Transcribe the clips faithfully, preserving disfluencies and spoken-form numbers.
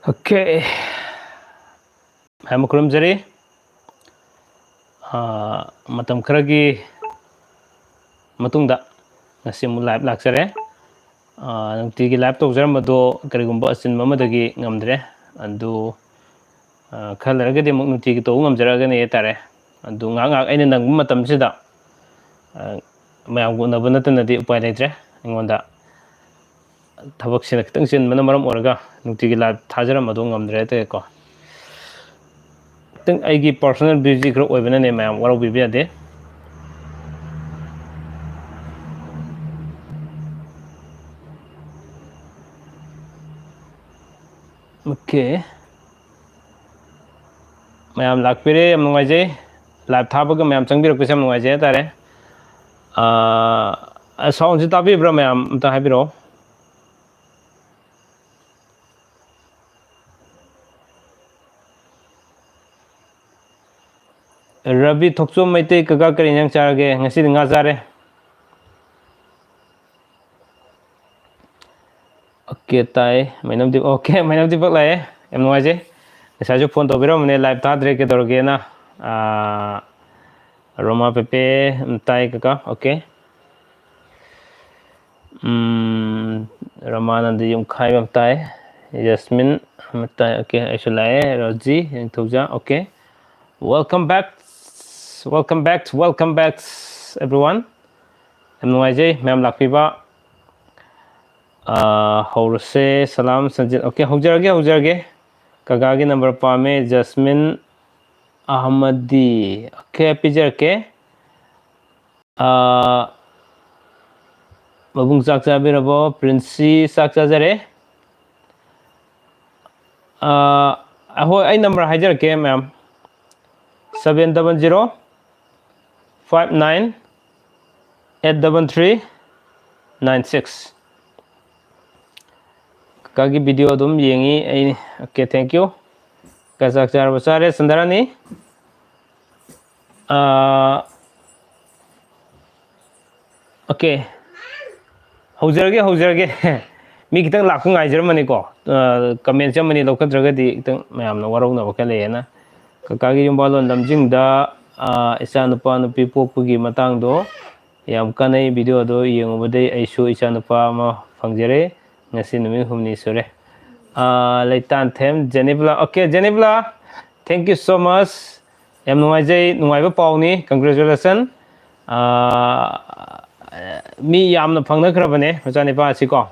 Okay, ꯃꯌꯥꯝ ꯈꯨꯔꯨꯝꯖꯔꯤ꯫ ꯑꯥ, ꯃꯇꯝ ꯈꯔꯒꯤ ꯃꯇꯨꯡꯗ ꯉꯁꯤ ꯑꯃꯨꯛ ꯂꯥꯏꯚ ꯂꯥꯛꯆꯔꯦ꯫ ꯑꯥ, ꯅꯨꯡꯇꯤꯒꯤ ꯂꯥꯏꯚ ꯇꯧꯖꯔꯝꯕꯗꯣ ꯀꯔꯤꯒꯨꯝꯕ ꯑꯆꯤꯟꯕ ꯑꯃꯗꯒꯤ ꯉꯝꯗ꯭ꯔꯦ꯫ ꯑꯗꯨ, ꯑꯥ, ꯈꯔ ꯂꯩꯔꯒꯗꯤ ꯑꯃꯨꯛ ꯅꯨꯡꯇꯤꯒꯤ ꯇꯧꯕ ꯉꯝꯖꯔꯛꯑꯒꯅꯤ ꯍꯥꯏꯇꯥꯔꯦ꯫ ꯑꯗꯨ ꯉꯥꯏꯍꯥꯛ ꯉꯥꯏꯍꯥꯛ ꯑꯩꯅ ꯅꯪꯕ ꯃꯇꯝꯁꯤꯗ, ꯑꯥ, ꯃꯌꯥꯝꯒ ꯎꯅꯕ ꯅꯠꯇꯅꯗꯤ ꯎꯄꯥꯏ ꯂꯩꯇ꯭ꯔꯦ ꯑꯩꯉꯣꯟꯗ꯫ ꯊꯕꯛꯁꯤꯅ ꯈꯤꯇꯪ ꯆꯤꯟꯕꯅ ꯃꯔꯝ ꯑꯣꯏꯔꯒ ꯅꯨꯡꯇꯤꯒꯤ ꯂꯥꯏꯚ ꯊꯥꯖꯔꯝꯕꯗꯣ ꯉꯝꯗ꯭ꯔꯦ ꯍꯥꯏꯇꯥꯔꯦꯀꯣ꯫ ꯈꯤꯇꯪ ꯑꯩꯒꯤ personal busy ꯈꯔ ꯑꯣꯏꯕꯅꯅꯦ, ꯃꯌꯥꯝ ꯋꯥꯔꯧꯕꯤꯕ ꯌꯥꯗꯦ꯫ ꯑꯣꯀꯦ꯫ ꯃꯌꯥꯝ ꯂꯥꯛꯄꯤꯔꯦ, ꯌꯥꯝ ꯅꯨꯡꯉꯥꯏꯖꯩ꯫ ꯂꯥꯏꯚ ꯊꯥꯕꯒ ꯃꯌꯥꯝ ꯆꯪꯕꯤꯔꯛꯄꯁꯦ ꯌꯥꯝ ꯅꯨꯡꯉꯥꯏꯖꯩ ꯍꯥꯏꯇꯥꯔꯦ꯫ ꯑꯥ, sound ꯁꯤ ꯇꯥꯕꯤꯕ꯭ꯔꯥ ꯃꯌꯥꯝ? ꯑꯝꯇ ꯍꯥꯏꯕꯤꯔꯛꯑꯣ꯫ ꯔꯕꯤ ꯊꯣꯛꯆꯣꯝ ꯃꯩꯇꯩ, ꯀꯀꯥ ꯀꯔꯤ ꯏꯟꯖꯥꯡ ꯆꯥꯔꯒꯦ? ꯉꯁꯤꯗꯤ ꯉꯥ ꯆꯥꯔꯦ꯫ ꯑꯣꯀꯦ, ꯇꯥꯏ꯫ ꯃꯩꯅꯝ ꯗꯤꯞ-, ꯑꯣꯀꯦ, ꯃꯩꯅꯝ ꯗꯤꯄꯛ ꯂꯥꯛꯑꯦ꯫ ꯌꯥꯝ ꯅꯨꯡꯉꯥꯏꯖꯩ꯫ ꯉꯁꯥꯏꯁꯨ ꯐꯣꯟ ꯇꯧꯕꯤꯔꯝꯕꯅꯦ, ꯂꯥꯏꯚ ꯊꯥꯗ꯭ꯔꯦ, ꯀꯩꯗꯧꯔꯒꯦꯅ꯫ ꯑꯥ, ꯔꯣꯃꯥ ꯄꯦꯄꯦ, ꯎꯝ, ꯇꯥꯏ ꯀꯀꯥ꯫ ꯑꯣꯀꯦ꯫ ꯎꯝ, ꯔꯃꯥꯅꯟꯗ ꯌꯨꯝꯈꯥꯏꯕꯝ ꯇꯥꯏ꯫ ꯖꯁꯃꯤꯟ ꯑꯃ ꯇꯥꯏ꯫ ꯑꯣꯀꯦ, ꯑꯩꯁꯨ ꯂꯥꯛꯑꯦ꯫ ꯔꯣꯖꯤ ꯅꯤꯡꯊꯧꯖꯝ꯫ Okay. Welcome back, welcome back, welcome back, everyone. ꯌꯥꯝ ꯅꯨꯡꯉꯥꯏꯖꯩ ꯃꯌꯥꯝ ꯂꯥꯛꯄꯤꯕ꯫ ꯑꯥ, ꯍꯧꯔꯁꯦ꯫ ꯁꯂꯥꯝ ꯁꯟꯖꯤꯠ꯫ ꯑꯣꯀꯦ, ꯍꯧꯖꯔꯒꯦ, ꯍꯧꯖꯔꯒꯦ꯫ ꯀꯀꯥꯒꯤ ꯅꯝꯕꯔ ꯄꯥꯝꯃꯦ꯫ ꯖꯁꯃꯤꯟ ꯑꯍꯃꯗꯤ꯫ ꯑꯣꯀꯦ, ꯄꯤꯖꯔꯛꯀꯦ꯫ ꯑꯥ, ꯃꯕꯨꯡ ꯆꯥꯛ ꯆꯥꯕꯤꯔꯕꯣ? ꯄ꯭ꯔꯤꯟꯁꯤ ꯆꯥꯛ ꯆꯥꯖꯔꯦ꯫ ꯑꯥ, ꯍꯣꯏ, ꯑꯩ ꯅꯝꯕꯔ ꯍꯥꯏꯖꯔꯛꯀꯦ ꯃꯌꯥꯝ꯫ Seven double zero five nine eight double three nine six꯫ ꯀꯀꯥꯒꯤ ꯚꯤꯗꯤꯑꯣ ꯑꯗꯨꯝ ꯌꯦꯡꯉꯤ ꯑꯩ꯫ Okay, thank you꯫ ꯀꯀꯥ ꯆꯥꯛ ꯆꯥꯔꯕ? ꯆꯥꯔꯦ, ꯆꯟꯗ꯭ꯔꯥꯅꯤ꯫ ꯑꯥ, ꯑꯣꯀꯦ꯫ ꯍꯧꯖꯔꯒꯦ, ꯍꯧꯖꯔꯒꯦ꯫ ꯃꯤ ꯈꯤꯇꯪ ꯂꯥꯛꯄ ꯉꯥꯏꯖꯔꯝꯕꯅꯤꯀꯣ꯫ ꯀꯃꯦꯟꯁꯦ ꯑꯃꯅꯤ ꯂꯧꯈꯠꯇ꯭ꯔꯒꯗꯤ ꯈꯤꯇꯪ ꯃꯌꯥꯝꯅ ꯋꯥꯔꯧꯅꯕ ꯈꯔ ꯂꯩꯌꯦꯅ꯫ ꯀꯀꯥꯒꯤ ꯌꯨꯝꯕꯥꯜꯂꯣꯟ ꯂꯝꯖꯤꯡꯗ, ꯑ, ꯏꯆꯥ ꯅꯨꯄꯥ ꯅꯨꯄꯤ ꯄꯣꯛꯄꯒꯤ ꯃꯇꯥꯡꯗꯣ ꯌꯥꯝ ꯀꯥꯟꯅꯩ꯫ ꯚꯤꯗꯤꯑꯣꯗꯣ ꯌꯦꯡꯉꯨꯕꯗꯩ ꯑꯩꯁꯨ ꯏꯆꯥ ꯅꯨꯄꯥ ꯑꯃ ꯐꯪꯖꯔꯦ꯫ ꯉꯁꯤ ꯅꯨꯃꯤꯠ ꯍꯨꯝꯅꯤ ꯁꯨꯔꯦ꯫ ꯑ, Leitanthem Jenibala. Okay, Jenibala, thank you so much꯫ ꯌꯥꯝ ꯅꯨꯡꯉꯥꯏꯖꯩ, ꯅꯨꯡꯉꯥꯏꯕ ꯄꯥꯎꯅꯤ꯫ Congratulation꯫ ꯑ, ꯃꯤ ꯌꯥꯝꯅ ꯐꯪꯅꯈ꯭ꯔꯕꯅꯦ ꯃꯆꯥꯅꯤꯄꯥ ꯑꯁꯤꯀꯣ꯫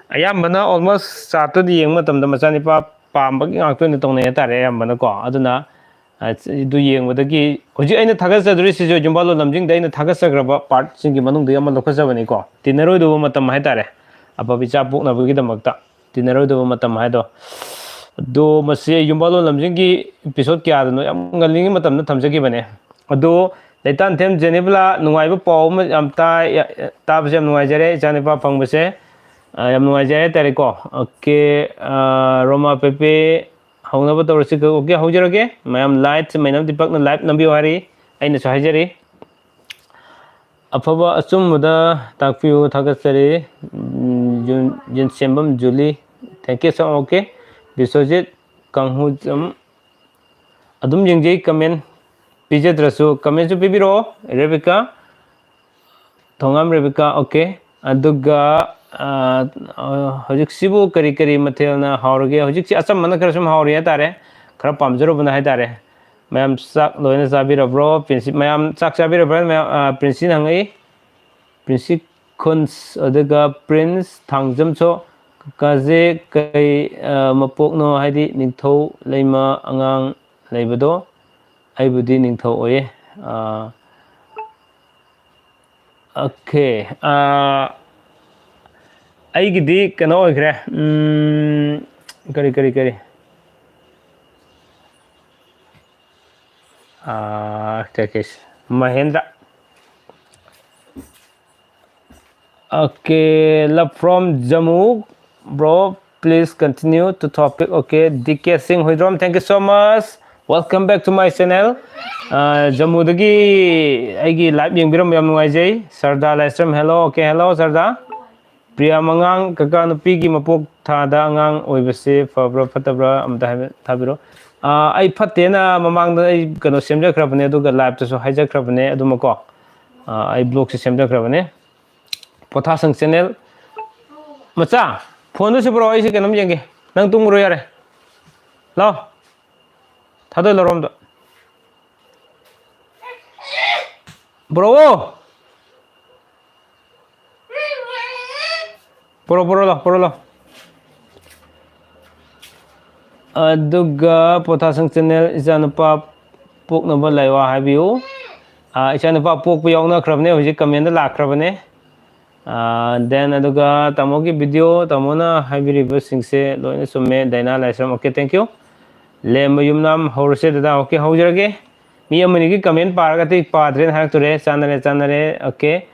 ꯑꯌꯥꯝꯕꯅ almost ꯆꯥꯔꯠꯇꯨꯗ ꯌꯦꯡꯕ ꯃꯇꯝꯗ ꯃꯆꯥꯅꯤꯄꯥ ꯄꯥꯝꯕꯒꯤ ꯉꯥꯛꯇ ꯑꯣꯏꯅ ꯇꯧꯅꯩ ꯍꯥꯏꯇꯥꯔꯦ ꯑꯌꯥꯝꯕꯅꯀꯣ꯫ ꯑꯗꯨꯅ, ꯑ, ꯑꯗꯨ ꯌꯦꯡꯕꯗꯒꯤ ꯍꯧꯖꯤꯛ ꯑꯩꯅ ꯊꯥꯒꯠꯆꯗꯣꯔꯤꯁꯤꯁꯨ ꯌꯨꯝꯕꯥꯜꯂꯣꯟ ꯂꯝꯖꯤꯡꯗ ꯑꯩꯅ ꯊꯥꯒꯠꯆꯈ꯭ꯔꯕ ꯄꯥꯔꯠꯁꯤꯡꯒꯤ ꯃꯅꯨꯡꯗꯒꯤ ꯑꯃ ꯂꯧꯈꯠꯆꯕꯅꯤꯀꯣ꯫ ꯇꯤꯟꯅꯔꯣꯏꯗꯕ ꯃꯇꯝ ꯍꯥꯏꯇꯥꯔꯦ, ꯑꯐꯕ ꯏꯆꯥ ꯄꯣꯛꯅꯕꯒꯤꯗꯃꯛꯇ꯫ ꯇꯤꯟꯅꯔꯣꯏꯗꯕ ꯃꯇꯝ ꯍꯥꯏꯗꯣ꯫ ꯑꯗꯣ ꯃꯁꯤ ꯑꯩ ꯌꯨꯝꯕꯥꯜꯂꯣꯟ ꯂꯝꯖꯤꯡꯒꯤ episode ꯀꯌꯥꯗꯅꯣ ꯌꯥꯝ ꯉꯜꯂꯤꯉꯩ ꯃꯇꯝꯗ ꯊꯝꯖꯈꯤꯕꯅꯦ꯫ ꯑꯗꯣ ꯂꯩꯇꯥꯟꯊꯦꯝ ꯖꯦꯅꯤꯕꯂꯥ, ꯅꯨꯡꯉꯥꯏꯕ ꯄꯥꯎ ꯑꯃ ꯌꯥꯝ ꯇꯥꯏ, ꯇꯥꯕꯁꯦ ꯌꯥꯝ ꯅꯨꯡꯉꯥꯏꯖꯔꯦ, ꯏꯆꯥꯅꯤꯄꯥ ꯐꯪꯕꯁꯦ꯫ ꯑ, ꯌꯥꯝ ꯅꯨꯡꯉꯥꯏꯖꯔꯦ ꯍꯥꯏꯇꯥꯔꯦꯀꯣ꯫ ꯑꯣꯀꯦ, ꯑ, ꯔꯣꯃꯥ ꯄꯦꯄꯦ, ꯍꯧꯅꯕ ꯇꯧꯔꯁꯤ꯫ ꯑꯣꯀꯦ, ꯍꯧꯖꯔꯒꯦ꯫ ꯃꯌꯥꯝ ꯂꯥꯏꯠꯁꯦ ꯃꯩꯅꯝ ꯗꯤꯄꯛꯅ ꯂꯥꯏꯚ ꯅꯝꯕꯤꯌꯨ ꯍꯥꯏꯔꯤ, ꯑꯩꯅꯁꯨ ꯍꯥꯏꯖꯔꯤ꯫ ꯑꯐꯕ ꯑꯆꯨꯝꯕꯗ ꯇꯥꯛꯄꯤꯌꯨ, ꯊꯥꯒꯠꯆꯔꯤ꯫ ꯎꯝ, ꯌꯨꯟ-, Yunsembam Juli, thank you so much꯫ Okay, Biswajit Kangujam, ꯑꯗꯨꯝ ꯌꯦꯡꯖꯩ, ꯀꯃꯦꯟ ꯄꯤꯖꯗ꯭ꯔꯁꯨ ꯀꯃꯦꯟꯁꯨ ꯄꯤꯕꯤꯔꯛꯑꯣ꯫ ꯔꯦꯕꯤꯀꯥ, ꯊꯣꯉꯥꯝ ꯔꯦꯕꯤꯀꯥ, ꯑꯣꯀꯦ꯫ ꯑꯗꯨꯒ, ꯑ, ꯑ, ꯍꯧꯖꯤꯛꯁꯤꯕꯨ ꯀꯔꯤ ꯀꯔꯤ ꯃꯊꯦꯜꯅ ꯍꯥꯎꯔꯒꯦ? ꯍꯧꯖꯤꯛꯁꯤ ꯑꯆꯝꯕꯅ ꯈꯔ ꯁꯨꯝ ꯍꯥꯎꯔꯤ ꯍꯥꯏꯇꯥꯔꯦ, ꯈꯔ ꯄꯥꯝꯖꯔꯨꯕꯅ ꯍꯥꯏꯇꯥꯔꯦ꯫ ꯃꯌꯥꯝ ꯆꯥꯛ ꯂꯣꯏꯅ ꯆꯥꯕꯤꯔꯕ꯭ꯔꯣ? ꯄ꯭ꯔꯤꯟꯁꯤ-, ꯃꯌꯥꯝ ꯆꯥꯛ ꯆꯥꯕꯤꯔꯕ꯭ꯔꯥ? ꯃꯌꯥꯝ, ꯑ, ꯄ꯭ꯔꯤꯟꯁꯤꯅ ꯍꯪꯉꯛꯏ꯫ ꯄ꯭ꯔꯤꯟꯁꯤ ꯈꯨꯟꯁ, ꯑꯗꯨꯒ ꯄ꯭ꯔꯤꯟꯁ ꯊꯥꯡꯖꯝꯁꯨ, ꯀꯀꯥꯁꯦ ꯀꯩ, ꯑ, ꯃꯄꯣꯛꯅꯣ? ꯍꯥꯏꯗꯤ ꯅꯤꯡꯊꯧ ꯂꯩꯃ ꯑꯉꯥꯡ ꯂꯩꯕꯗꯣ? ꯑꯩꯕꯨꯗꯤ ꯅꯤꯡꯊꯧ ꯑꯣꯏꯌꯦ꯫ ꯑ, ꯑꯣꯀꯦ꯫ ꯑ, ꯑꯩꯒꯤꯗꯤ ꯀꯩꯅꯣ ꯑꯣꯏꯈ꯭ꯔꯦ꯫ ꯎꯝ, ꯀꯔꯤ, ꯀꯔꯤ, ꯀꯔꯤ? ꯑ, ꯀꯩ, ꯀꯩ, Mahendra. Okay, love from Jammu, bro. Please continue to topic. Okay, D K Singh Huidrom, thank you so much. Welcome back to my channel. ꯑ, ꯖꯝꯃꯨꯗꯒꯤ ꯑꯩꯒꯤ ꯂꯥꯏꯚ ꯌꯦꯡꯕꯤꯔꯝꯕ ꯌꯥꯝ ꯅꯨꯡꯉꯥꯏꯖꯩ꯫ ꯁꯔꯗꯥ ꯂꯥꯏꯁ꯭ꯔꯝ, hello. Okay, hello, ꯁꯔꯗꯥ꯫ ꯄ꯭ꯔꯤꯌꯥ ꯃꯉꯥꯡ, ꯀꯀꯥ, ꯅꯨꯄꯤꯒꯤ ꯃꯄꯣꯛ ꯊꯥꯗ ꯑꯉꯥꯡ ꯑꯣꯏꯕꯁꯦ ꯐꯕ꯭ꯔꯥ ꯐꯠꯇꯕ꯭ꯔꯥ ꯑꯝꯇ ꯍꯥꯏꯕ-, ꯊꯥꯕꯤꯔꯣ꯫ ꯑꯥ, ꯑꯩ ꯐꯠꯇꯦꯅ ꯃꯃꯥꯡꯗ ꯑꯩ ꯀꯩꯅꯣ ꯁꯦꯝꯖꯈ꯭ꯔꯕꯅꯦ, ꯑꯗꯨꯒ live ꯇꯁꯨ ꯍꯥꯏꯖꯈ꯭ꯔꯕꯅꯦ ꯑꯗꯨꯃꯀꯣ꯫ ꯑꯥ, ꯑꯩ block ꯁꯦ ꯁꯦꯝꯖꯈ꯭ꯔꯕꯅꯦ꯫ ꯄꯣꯊꯥꯁꯪ channel꯫ ꯃꯆꯥ, phone ꯗꯨ ꯁꯤ ꯄꯨꯔꯛꯑꯣ, ꯑꯩꯁꯦ ꯀꯩꯅꯣꯝ ꯌꯦꯡꯒꯦ꯫ ꯅꯪ ꯇꯨꯝꯈ꯭ꯔꯣ ꯌꯥꯔꯦ꯫ ꯂꯥꯎ꯫ ꯊꯥꯗꯣꯛ ꯂꯧꯔꯣ ꯑꯝꯇ꯫ ꯄꯨꯔꯛꯑꯣ꯫ ꯄꯨꯔꯛꯑꯣ, ꯄꯨꯔꯛꯑꯣ ꯂꯥꯎ, ꯄꯨꯔꯛꯑꯣ ꯂꯥꯎ꯫ ꯑꯗꯨꯒ ꯄꯣꯊꯥꯁꯪ channel, ꯏꯆꯥꯅꯨꯄꯥ ꯄꯣꯛꯅꯕ ꯂꯥꯏꯋꯥ ꯍꯥꯏꯕꯤꯌꯨ꯫ ꯑꯥ, ꯏꯆꯥꯅꯨꯄꯥ ꯄꯣꯛꯄ ꯌꯥꯎꯅꯈ꯭ꯔꯕꯅꯦ, ꯍꯧꯖꯤꯛ comment ꯂꯥꯛꯈ꯭ꯔꯕꯅꯦ꯫ ꯑꯥ, then ꯑꯗꯨꯒ ꯇꯥꯃꯣꯒꯤ video, ꯇꯥꯃꯣꯅ ꯍꯥꯏꯕꯤꯔꯤꯕꯁꯤꯡꯁꯦ ꯂꯣꯏꯅ ꯆꯨꯝꯃꯦ, ꯗꯥꯏꯅꯥ ꯂꯥꯏꯁ꯭ꯔꯝ꯫ Okay, thank you꯫ ꯂꯦꯝꯕ ꯌꯨꯝꯅꯥꯝ, ꯍꯧꯔꯁꯦ ꯗꯗꯥ꯫ Okay, ꯍꯧꯖꯔꯒꯦ꯫ ꯃꯤ ꯑꯃꯅꯤꯒꯤ comment ꯄꯥꯔꯒ ꯑꯇꯩ ꯄꯥꯗ꯭ꯔꯦꯅ ꯍꯥꯏꯔꯛꯇꯣꯔꯦ꯫ ꯆꯥꯟꯅꯔꯦ, ꯆꯥꯟꯅꯔꯦ꯫ Okay꯫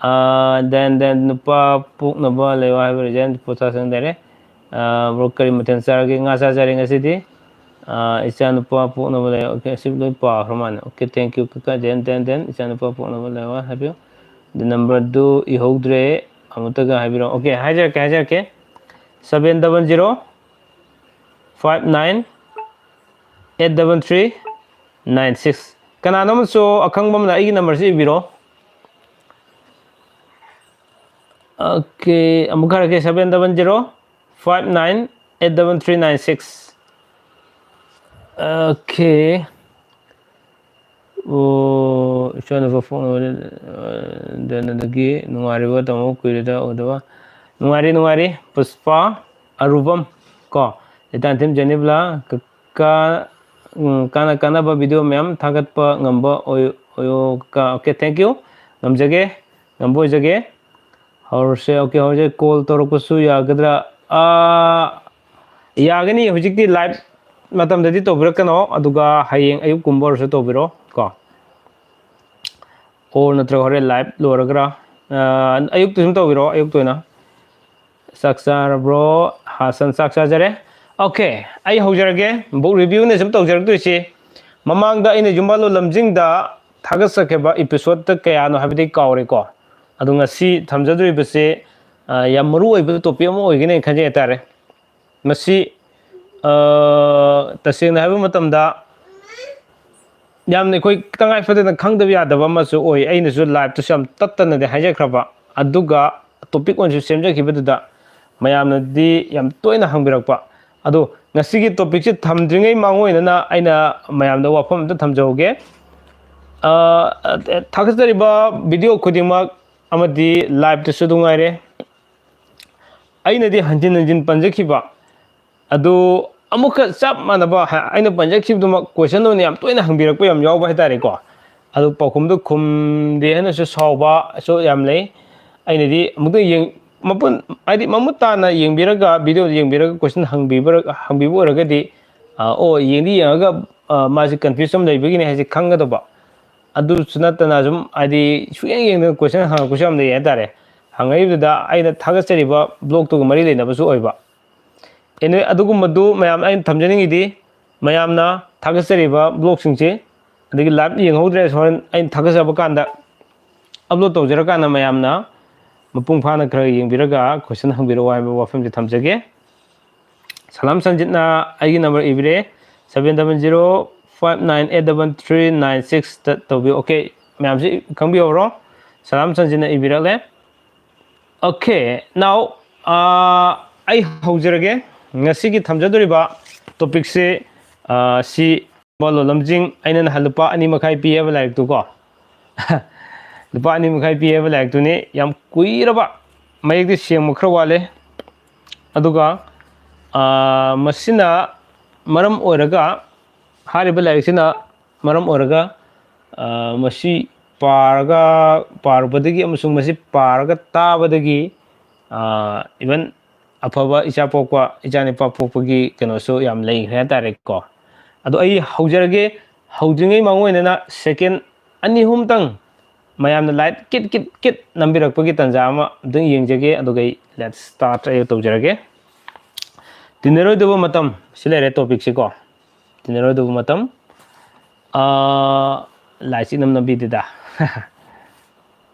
ꯑꯥ, then, then ꯅꯨꯄꯥ ꯄꯣꯛꯅꯕ ꯂꯩꯌꯣ ꯍꯥꯏꯕ reason ꯄꯣꯊꯥ ꯆꯪꯗꯔꯦ꯫ ꯑꯥ, bro, ꯀꯔꯤ ꯃꯊꯦꯜ ꯆꯥꯔꯒꯦ? ꯉꯥ ꯆꯥꯖꯔꯦ ꯉꯁꯤꯗꯤ꯫ ꯑꯥ, ꯏꯆꯥ ꯅꯨꯄꯥ ꯄꯣꯛꯅꯕ ꯂꯩꯌꯣ꯫ Okay, ꯑꯁꯤ ꯂꯣꯏ ꯄꯥꯈ꯭ꯔ ꯃꯥꯜꯂꯦ꯫ Okay, thank you, ꯀꯀꯥ꯫ Then, then, then ꯏꯆꯥ ꯅꯨꯄꯥ ꯄꯣꯛꯅꯕ ꯂꯩꯌꯣ ꯍꯥꯏꯕꯤꯌꯨ꯫ The number ꯗꯨ ꯏꯍꯧꯗ꯭ꯔꯦ꯫ ꯑꯃꯨꯛꯇꯒ ꯍꯥꯏꯕꯤꯔꯛꯑꯣ꯫ Okay, ꯍꯥꯏꯖꯔꯛꯀꯦ, ꯍꯥꯏꯖꯔꯛꯀꯦ꯫ Seven double zero five nine eight double three nine six꯫ ꯀꯅꯥꯅꯣꯝꯁꯨ ꯑꯈꯪꯕ ꯑꯃꯅ ꯑꯩꯒꯤ number ꯁꯤ ꯏꯕꯤꯔꯣ꯫ Okay, ꯑꯃꯨꯛ ꯍꯥꯏꯔꯛꯀꯦ, seven double zero five nine eight double three nine six꯫ Okay꯫ ꯑꯣ, ꯏꯆꯥꯅꯨꯄꯥ ꯄꯣꯛꯅꯕ, ꯑ, then ꯑꯗꯒꯤ ꯅꯨꯡꯉꯥꯏꯔꯤꯕ ꯇꯥꯃꯣ, ꯀꯨꯏꯔꯦꯗ ꯎꯗꯕ꯫ ꯅꯨꯡꯉꯥꯏꯔꯤ, ꯅꯨꯡꯉꯥꯏꯔꯤ꯫ ꯄꯨꯁꯄꯥ ꯑꯔꯨꯕꯝ ꯀꯣ, ꯂꯤꯇꯥꯟꯊꯦꯝ ꯖꯦꯅꯤꯕꯂꯥ, ꯀ-, ꯀꯥ-, ꯎꯝ, ꯀꯥꯟꯅ-, ꯀꯥꯟꯅꯕ video ꯃꯌꯥꯝ ꯊꯥꯒꯠꯄ ꯉꯝꯕ ꯑꯣꯏ-, ꯑꯣꯏꯌꯣ ꯀꯀꯥ꯫ Okay, thank you꯫ ꯉꯝꯖꯒꯦ, ꯉꯝꯕ ꯑꯣꯏꯖꯒꯦ꯫ ꯍꯧꯔꯁꯦ, okay, ꯍꯧꯔꯁꯦ꯫ Call ꯇꯧꯔꯛꯄꯁꯨ ꯌꯥꯒꯗ꯭ꯔꯥ? ꯑꯥ, ꯌꯥꯒꯅꯤ꯫ ꯍꯧꯖꯤꯛꯇꯤ live ꯃꯇꯝꯗꯗꯤ ꯇꯧꯕꯤꯔꯛꯀꯅꯣ, ꯑꯗꯨꯒ ꯍꯌꯦꯡ ꯑꯌꯨꯛꯀꯨꯝꯕ ꯑꯣꯏꯔꯁꯨ ꯇꯧꯕꯤꯔꯣ ꯀꯣ꯫ Or ꯅꯠꯇ꯭ꯔꯒ ꯍꯣꯔꯦꯟ live ꯂꯣꯏꯔꯒꯔꯥ, ꯑꯥ, ꯑꯌꯨꯛꯇ ꯁꯨꯝ ꯇꯧꯕꯤꯔꯣ, ꯑꯌꯨꯛꯇ ꯑꯣꯏꯅ꯫ ꯆꯥꯛ ꯆꯥꯔꯕ꯭ꯔꯣ? ꯍꯥꯁꯟ, ꯆꯥꯛ ꯆꯥꯖꯔꯦ꯫ Okay, ꯑꯩ ꯍꯧꯖꯔꯒꯦ꯫ Book review ꯅ ꯁꯨꯝ ꯇꯧꯖꯔꯛꯇꯣꯏꯁꯤ꯫ ꯃꯃꯥꯡꯗ ꯑꯩꯅ ꯌꯨꯝꯕꯥꯜꯂꯣ ꯂꯝꯖꯤꯡꯗ ꯊꯥꯒꯠꯆꯈꯤꯕ episode ꯀꯌꯥꯅꯣ ꯍꯥꯏꯕꯗꯤ ꯀꯥꯎꯔꯦꯀꯣ꯫ ꯑꯗꯣ ꯉꯁꯤ ꯊꯝꯖꯗꯣꯔꯤꯕꯁꯤ ꯑ, ꯌꯥꯝ ꯃꯔꯨ ꯑꯣꯏꯕ ꯇꯣꯄꯤꯛ ꯑꯃ ꯑꯣꯏꯒꯅꯤ ꯈꯟꯖꯩ ꯍꯥꯏꯇꯥꯔꯦ꯫ ꯃꯁꯤ, ꯑ, ꯇꯁꯦꯡꯅ ꯍꯥꯏꯕ ꯃꯇꯝꯗ ꯌꯥꯝꯅ ꯑꯩꯈꯣꯏ ꯇꯉꯥꯏ ꯐꯗꯅ ꯈꯪꯗꯕ ꯌꯥꯗꯕ ꯑꯃꯁꯨ ꯑꯣꯏ꯫ ꯑꯩꯅꯁꯨ ꯂꯥꯏꯞꯇꯁꯨ ꯌꯥꯝ ꯇꯠꯇꯅꯗꯤ ꯍꯥꯏꯖꯈ꯭ꯔꯕ, ꯑꯗꯨꯒ ꯇꯣꯄꯤꯛ ꯑꯣꯏꯅꯁꯨ ꯁꯦꯝꯖꯈꯤꯕꯗꯨꯗ ꯃꯌꯥꯝꯅꯗꯤ ꯌꯥꯝ ꯇꯣꯏꯅ ꯍꯪꯕꯤꯔꯛꯄ꯫ ꯑꯗꯣ ꯉꯁꯤꯒꯤ ꯇꯣꯄꯤꯛꯁꯦ ꯊꯝꯗ꯭ꯔꯤꯉꯩ ꯃꯥꯡꯑꯣꯏꯅꯅ ꯑꯩꯅ ꯃꯌꯥꯝꯗ ꯋꯥꯐꯝ ꯑꯝꯇ ꯊꯝꯖꯍꯧꯒꯦ꯫ ꯑ, ꯊꯥꯒꯠꯆꯔꯤꯕ ꯚꯤꯗꯤꯑꯣ ꯈꯨꯗꯤꯡꯃꯛ ꯑꯃꯗꯤ ꯂꯥꯏꯞꯇꯁꯨ ꯑꯗꯨꯝ ꯉꯥꯏꯔꯦ, ꯑꯩꯅꯗꯤ ꯍꯟꯖꯤꯟ ꯍꯟꯖꯤꯟ ꯄꯟꯖꯈꯤꯕ ꯑꯗꯨ ꯑꯃꯨꯛꯀ ꯆꯞ ꯃꯥꯟꯅꯕ ꯍ-, ꯑꯩꯅ ꯄꯟꯖꯈꯤꯕꯗꯨꯃꯛ ꯀꯣꯏꯁꯟ ꯑꯣꯏꯅ ꯌꯥꯝ ꯇꯣꯏꯅ ꯍꯪꯕꯤꯔꯛꯄ ꯌꯥꯝ ꯌꯥꯎꯕ ꯍꯥꯏꯇꯥꯔꯦꯀꯣ꯫ ꯑꯗꯨ ꯄꯥꯎꯈꯨꯝꯗꯨ ꯈꯨꯝꯗꯦ ꯍꯥꯏꯅꯁꯨ ꯁꯥꯎꯕꯁꯨ ꯌꯥꯝ ꯂꯩ꯫ ꯑꯩꯅꯗꯤ ꯑꯃꯨꯛꯇ ꯌꯦꯡ-, ꯃꯄꯨꯟ, ꯍꯥꯏꯗꯤ ꯃꯃꯨꯠ ꯇꯥꯅ ꯌꯦꯡꯕꯤꯔꯒ, ꯚꯤꯗꯤꯑꯣꯗꯨ ꯌꯦꯡꯕꯤꯔꯒ ꯀꯣꯏꯁꯟ ꯍꯪꯕꯤꯕ, ꯍꯪꯕꯤꯕ ꯑꯣꯏꯔꯒꯗꯤ, ꯑ, ꯑꯣ, ꯌꯦꯡꯗꯤ ꯌꯦꯡꯉꯒ, ꯑ, ꯃꯥꯁꯤ ꯀꯟꯐ꯭ꯌꯨꯁ ꯑꯃ ꯂꯩꯕꯒꯤꯅꯦ ꯍꯥꯏꯁꯦ ꯈꯪꯒꯗꯧꯕ꯫ ꯑꯗꯨꯁꯨ ꯅꯠꯇꯅ ꯁꯨꯝ, ꯍꯥꯏꯗꯤ, ꯁꯨꯛꯌꯦꯡ ꯌꯦꯡꯗꯅ ꯀꯣꯏꯁꯟ ꯍꯪꯉꯛꯄꯁꯨ ꯌꯥꯝ ꯂꯩ ꯍꯥꯏꯇꯥꯔꯦ꯫ ꯍꯪꯉꯛꯏꯗꯨꯗ ꯑꯩꯅ ꯊꯥꯒꯠꯆꯔꯤꯕ ꯕ꯭ꯂꯣꯛꯇꯨꯒ ꯃꯔꯤ ꯂꯩꯅꯕꯁꯨ ꯑꯣꯏꯕ꯫ Anyway, ꯑꯗꯨꯒꯨꯝꯕꯗꯨ ꯃꯌꯥꯝ ꯑꯩꯅ ꯊꯝꯖꯅꯤꯡꯉꯤꯗꯤ, ꯃꯌꯥꯝꯅ ꯊꯥꯒꯠꯆꯔꯤꯕ ꯕ꯭ꯂꯣꯛꯁꯤꯡꯁꯦ, ꯑꯗꯒꯤ ꯂꯥꯏꯚ ꯌꯦꯡꯍꯧꯗ꯭ꯔꯦ, ꯍꯣꯔꯦꯟ ꯑꯩꯅ ꯊꯥꯒꯠꯆꯕ ꯀꯥꯟꯗ, ꯑꯞꯂꯣꯗ ꯇꯧꯖꯔꯀꯥꯟꯗ ꯃꯌꯥꯝꯅ ꯃꯄꯨꯡ ꯐꯥꯅ ꯈꯔ ꯌꯦꯡꯕꯤꯔꯒ ꯀꯣꯏꯁꯟ ꯍꯪꯕꯤꯔꯛꯑꯣ ꯍꯥꯏꯕ ꯋꯥꯐꯝꯁꯦ ꯊꯝꯖꯒꯦ꯫ ꯁꯂꯥꯝ ꯁꯟꯖꯤꯠꯅ ꯑꯩꯒꯤ number ꯏꯕꯤꯔꯦ, seven double zero five nine eight double three nine six ꯇ ꯇꯧꯕꯤꯌꯨ꯫ ꯑꯣꯀꯦ, ꯃꯌꯥꯝꯁꯤ ꯈꯪꯕꯤꯍꯧꯔꯣ, ꯁꯂꯥꯝ ꯁꯟꯖꯤꯠꯅ ꯏꯕꯤꯔꯛꯂꯦ꯫ Okay, now, ꯑꯥ, ꯑꯩ ꯍꯧꯖꯔꯒꯦ꯫ ꯉꯁꯤꯒꯤ ꯊꯝꯖꯗꯣꯔꯤꯕ ꯇꯣꯄꯤꯛꯁꯦ, ꯑꯥ, ꯁꯤ ꯂꯣꯂꯝꯖꯤꯡ, ꯑꯩꯅ ꯅꯍꯥꯟ ꯂꯨꯄꯥ ꯑꯅꯤ ꯃꯈꯥꯏ ꯄꯤ ꯍꯥꯏꯕ ꯂꯥꯏꯔꯤꯛꯇꯨ ꯀꯣ꯫ ꯂꯨꯄꯥ ꯑꯅꯤ ꯃꯈꯥꯏ ꯄꯤ ꯍꯥꯏꯕ ꯂꯥꯏꯔꯤꯛꯇꯨꯅꯤ꯫ ꯌꯥꯝ ꯀꯨꯏꯔꯕ, ꯃꯌꯦꯛꯇꯤ ꯁꯦꯡꯕ ꯈꯔ ꯋꯥꯠꯂꯦ꯫ ꯑꯗꯨꯒ, ꯑꯥ, ꯃꯁꯤꯅ ꯃꯔꯝ ꯑꯣꯏꯔꯒ, ꯍꯥꯏꯔꯤꯕ ꯂꯥꯏꯔꯤꯛꯁꯤꯅ ꯃꯔꯝ ꯑꯣꯏꯔꯒ, ꯑꯥ, ꯃꯁꯤ ꯄꯥꯔꯒ, ꯄꯥꯔꯨꯕꯗꯒꯤ ꯑꯃꯁꯨꯡ ꯃꯁꯤ ꯄꯥꯔꯒ ꯇꯥꯕꯗꯒꯤ, ꯑꯥ, even ꯑꯐꯕ ꯏꯆꯥ ꯄꯣꯛꯄ, ꯏꯆꯥ ꯅꯤꯄꯥ ꯄꯣꯛꯄꯒꯤ ꯀꯩꯅꯣꯁꯨ ꯌꯥꯝ ꯂꯩꯈ꯭ꯔꯦ ꯍꯥꯏꯇꯥꯔꯦꯀꯣ꯫ ꯑꯗꯣ ꯑꯩ ꯍꯧꯖꯔꯒꯦ꯫ ꯍꯧꯗ꯭ꯔꯤꯉꯩ ꯃꯥꯡꯑꯣꯏꯅꯅ ꯁꯦꯀꯦꯟ ꯑꯅꯤ ꯑꯍꯨꯝꯇꯪ ꯃꯌꯥꯝꯅ ꯂꯥꯏꯛ ꯀꯤꯠ ꯀꯤꯠ ꯀꯤꯠ ꯅꯝꯕꯤꯔꯛꯄꯒꯤ ꯇꯥꯟꯖꯥ ꯑꯃ ꯑꯗꯨꯝ ꯌꯦꯡꯖꯒꯦ, ꯑꯗꯨꯒ ꯑꯩ let's start ꯑꯩ ꯇꯧꯖꯔꯒꯦ꯫ ꯇꯤꯟꯅꯔꯣꯏꯗꯕ ꯃꯇꯝ, ꯁꯤ ꯂꯩꯔꯦ ꯇꯣꯄꯤꯛꯁꯤꯀꯣ꯫ ꯇꯤꯟꯅꯔꯣꯏꯗꯕ ꯃꯇꯝ꯫ ꯑꯥ, ꯂꯥꯏꯁꯤ ꯅꯝ ꯅꯝꯕꯤꯗꯦꯗ꯫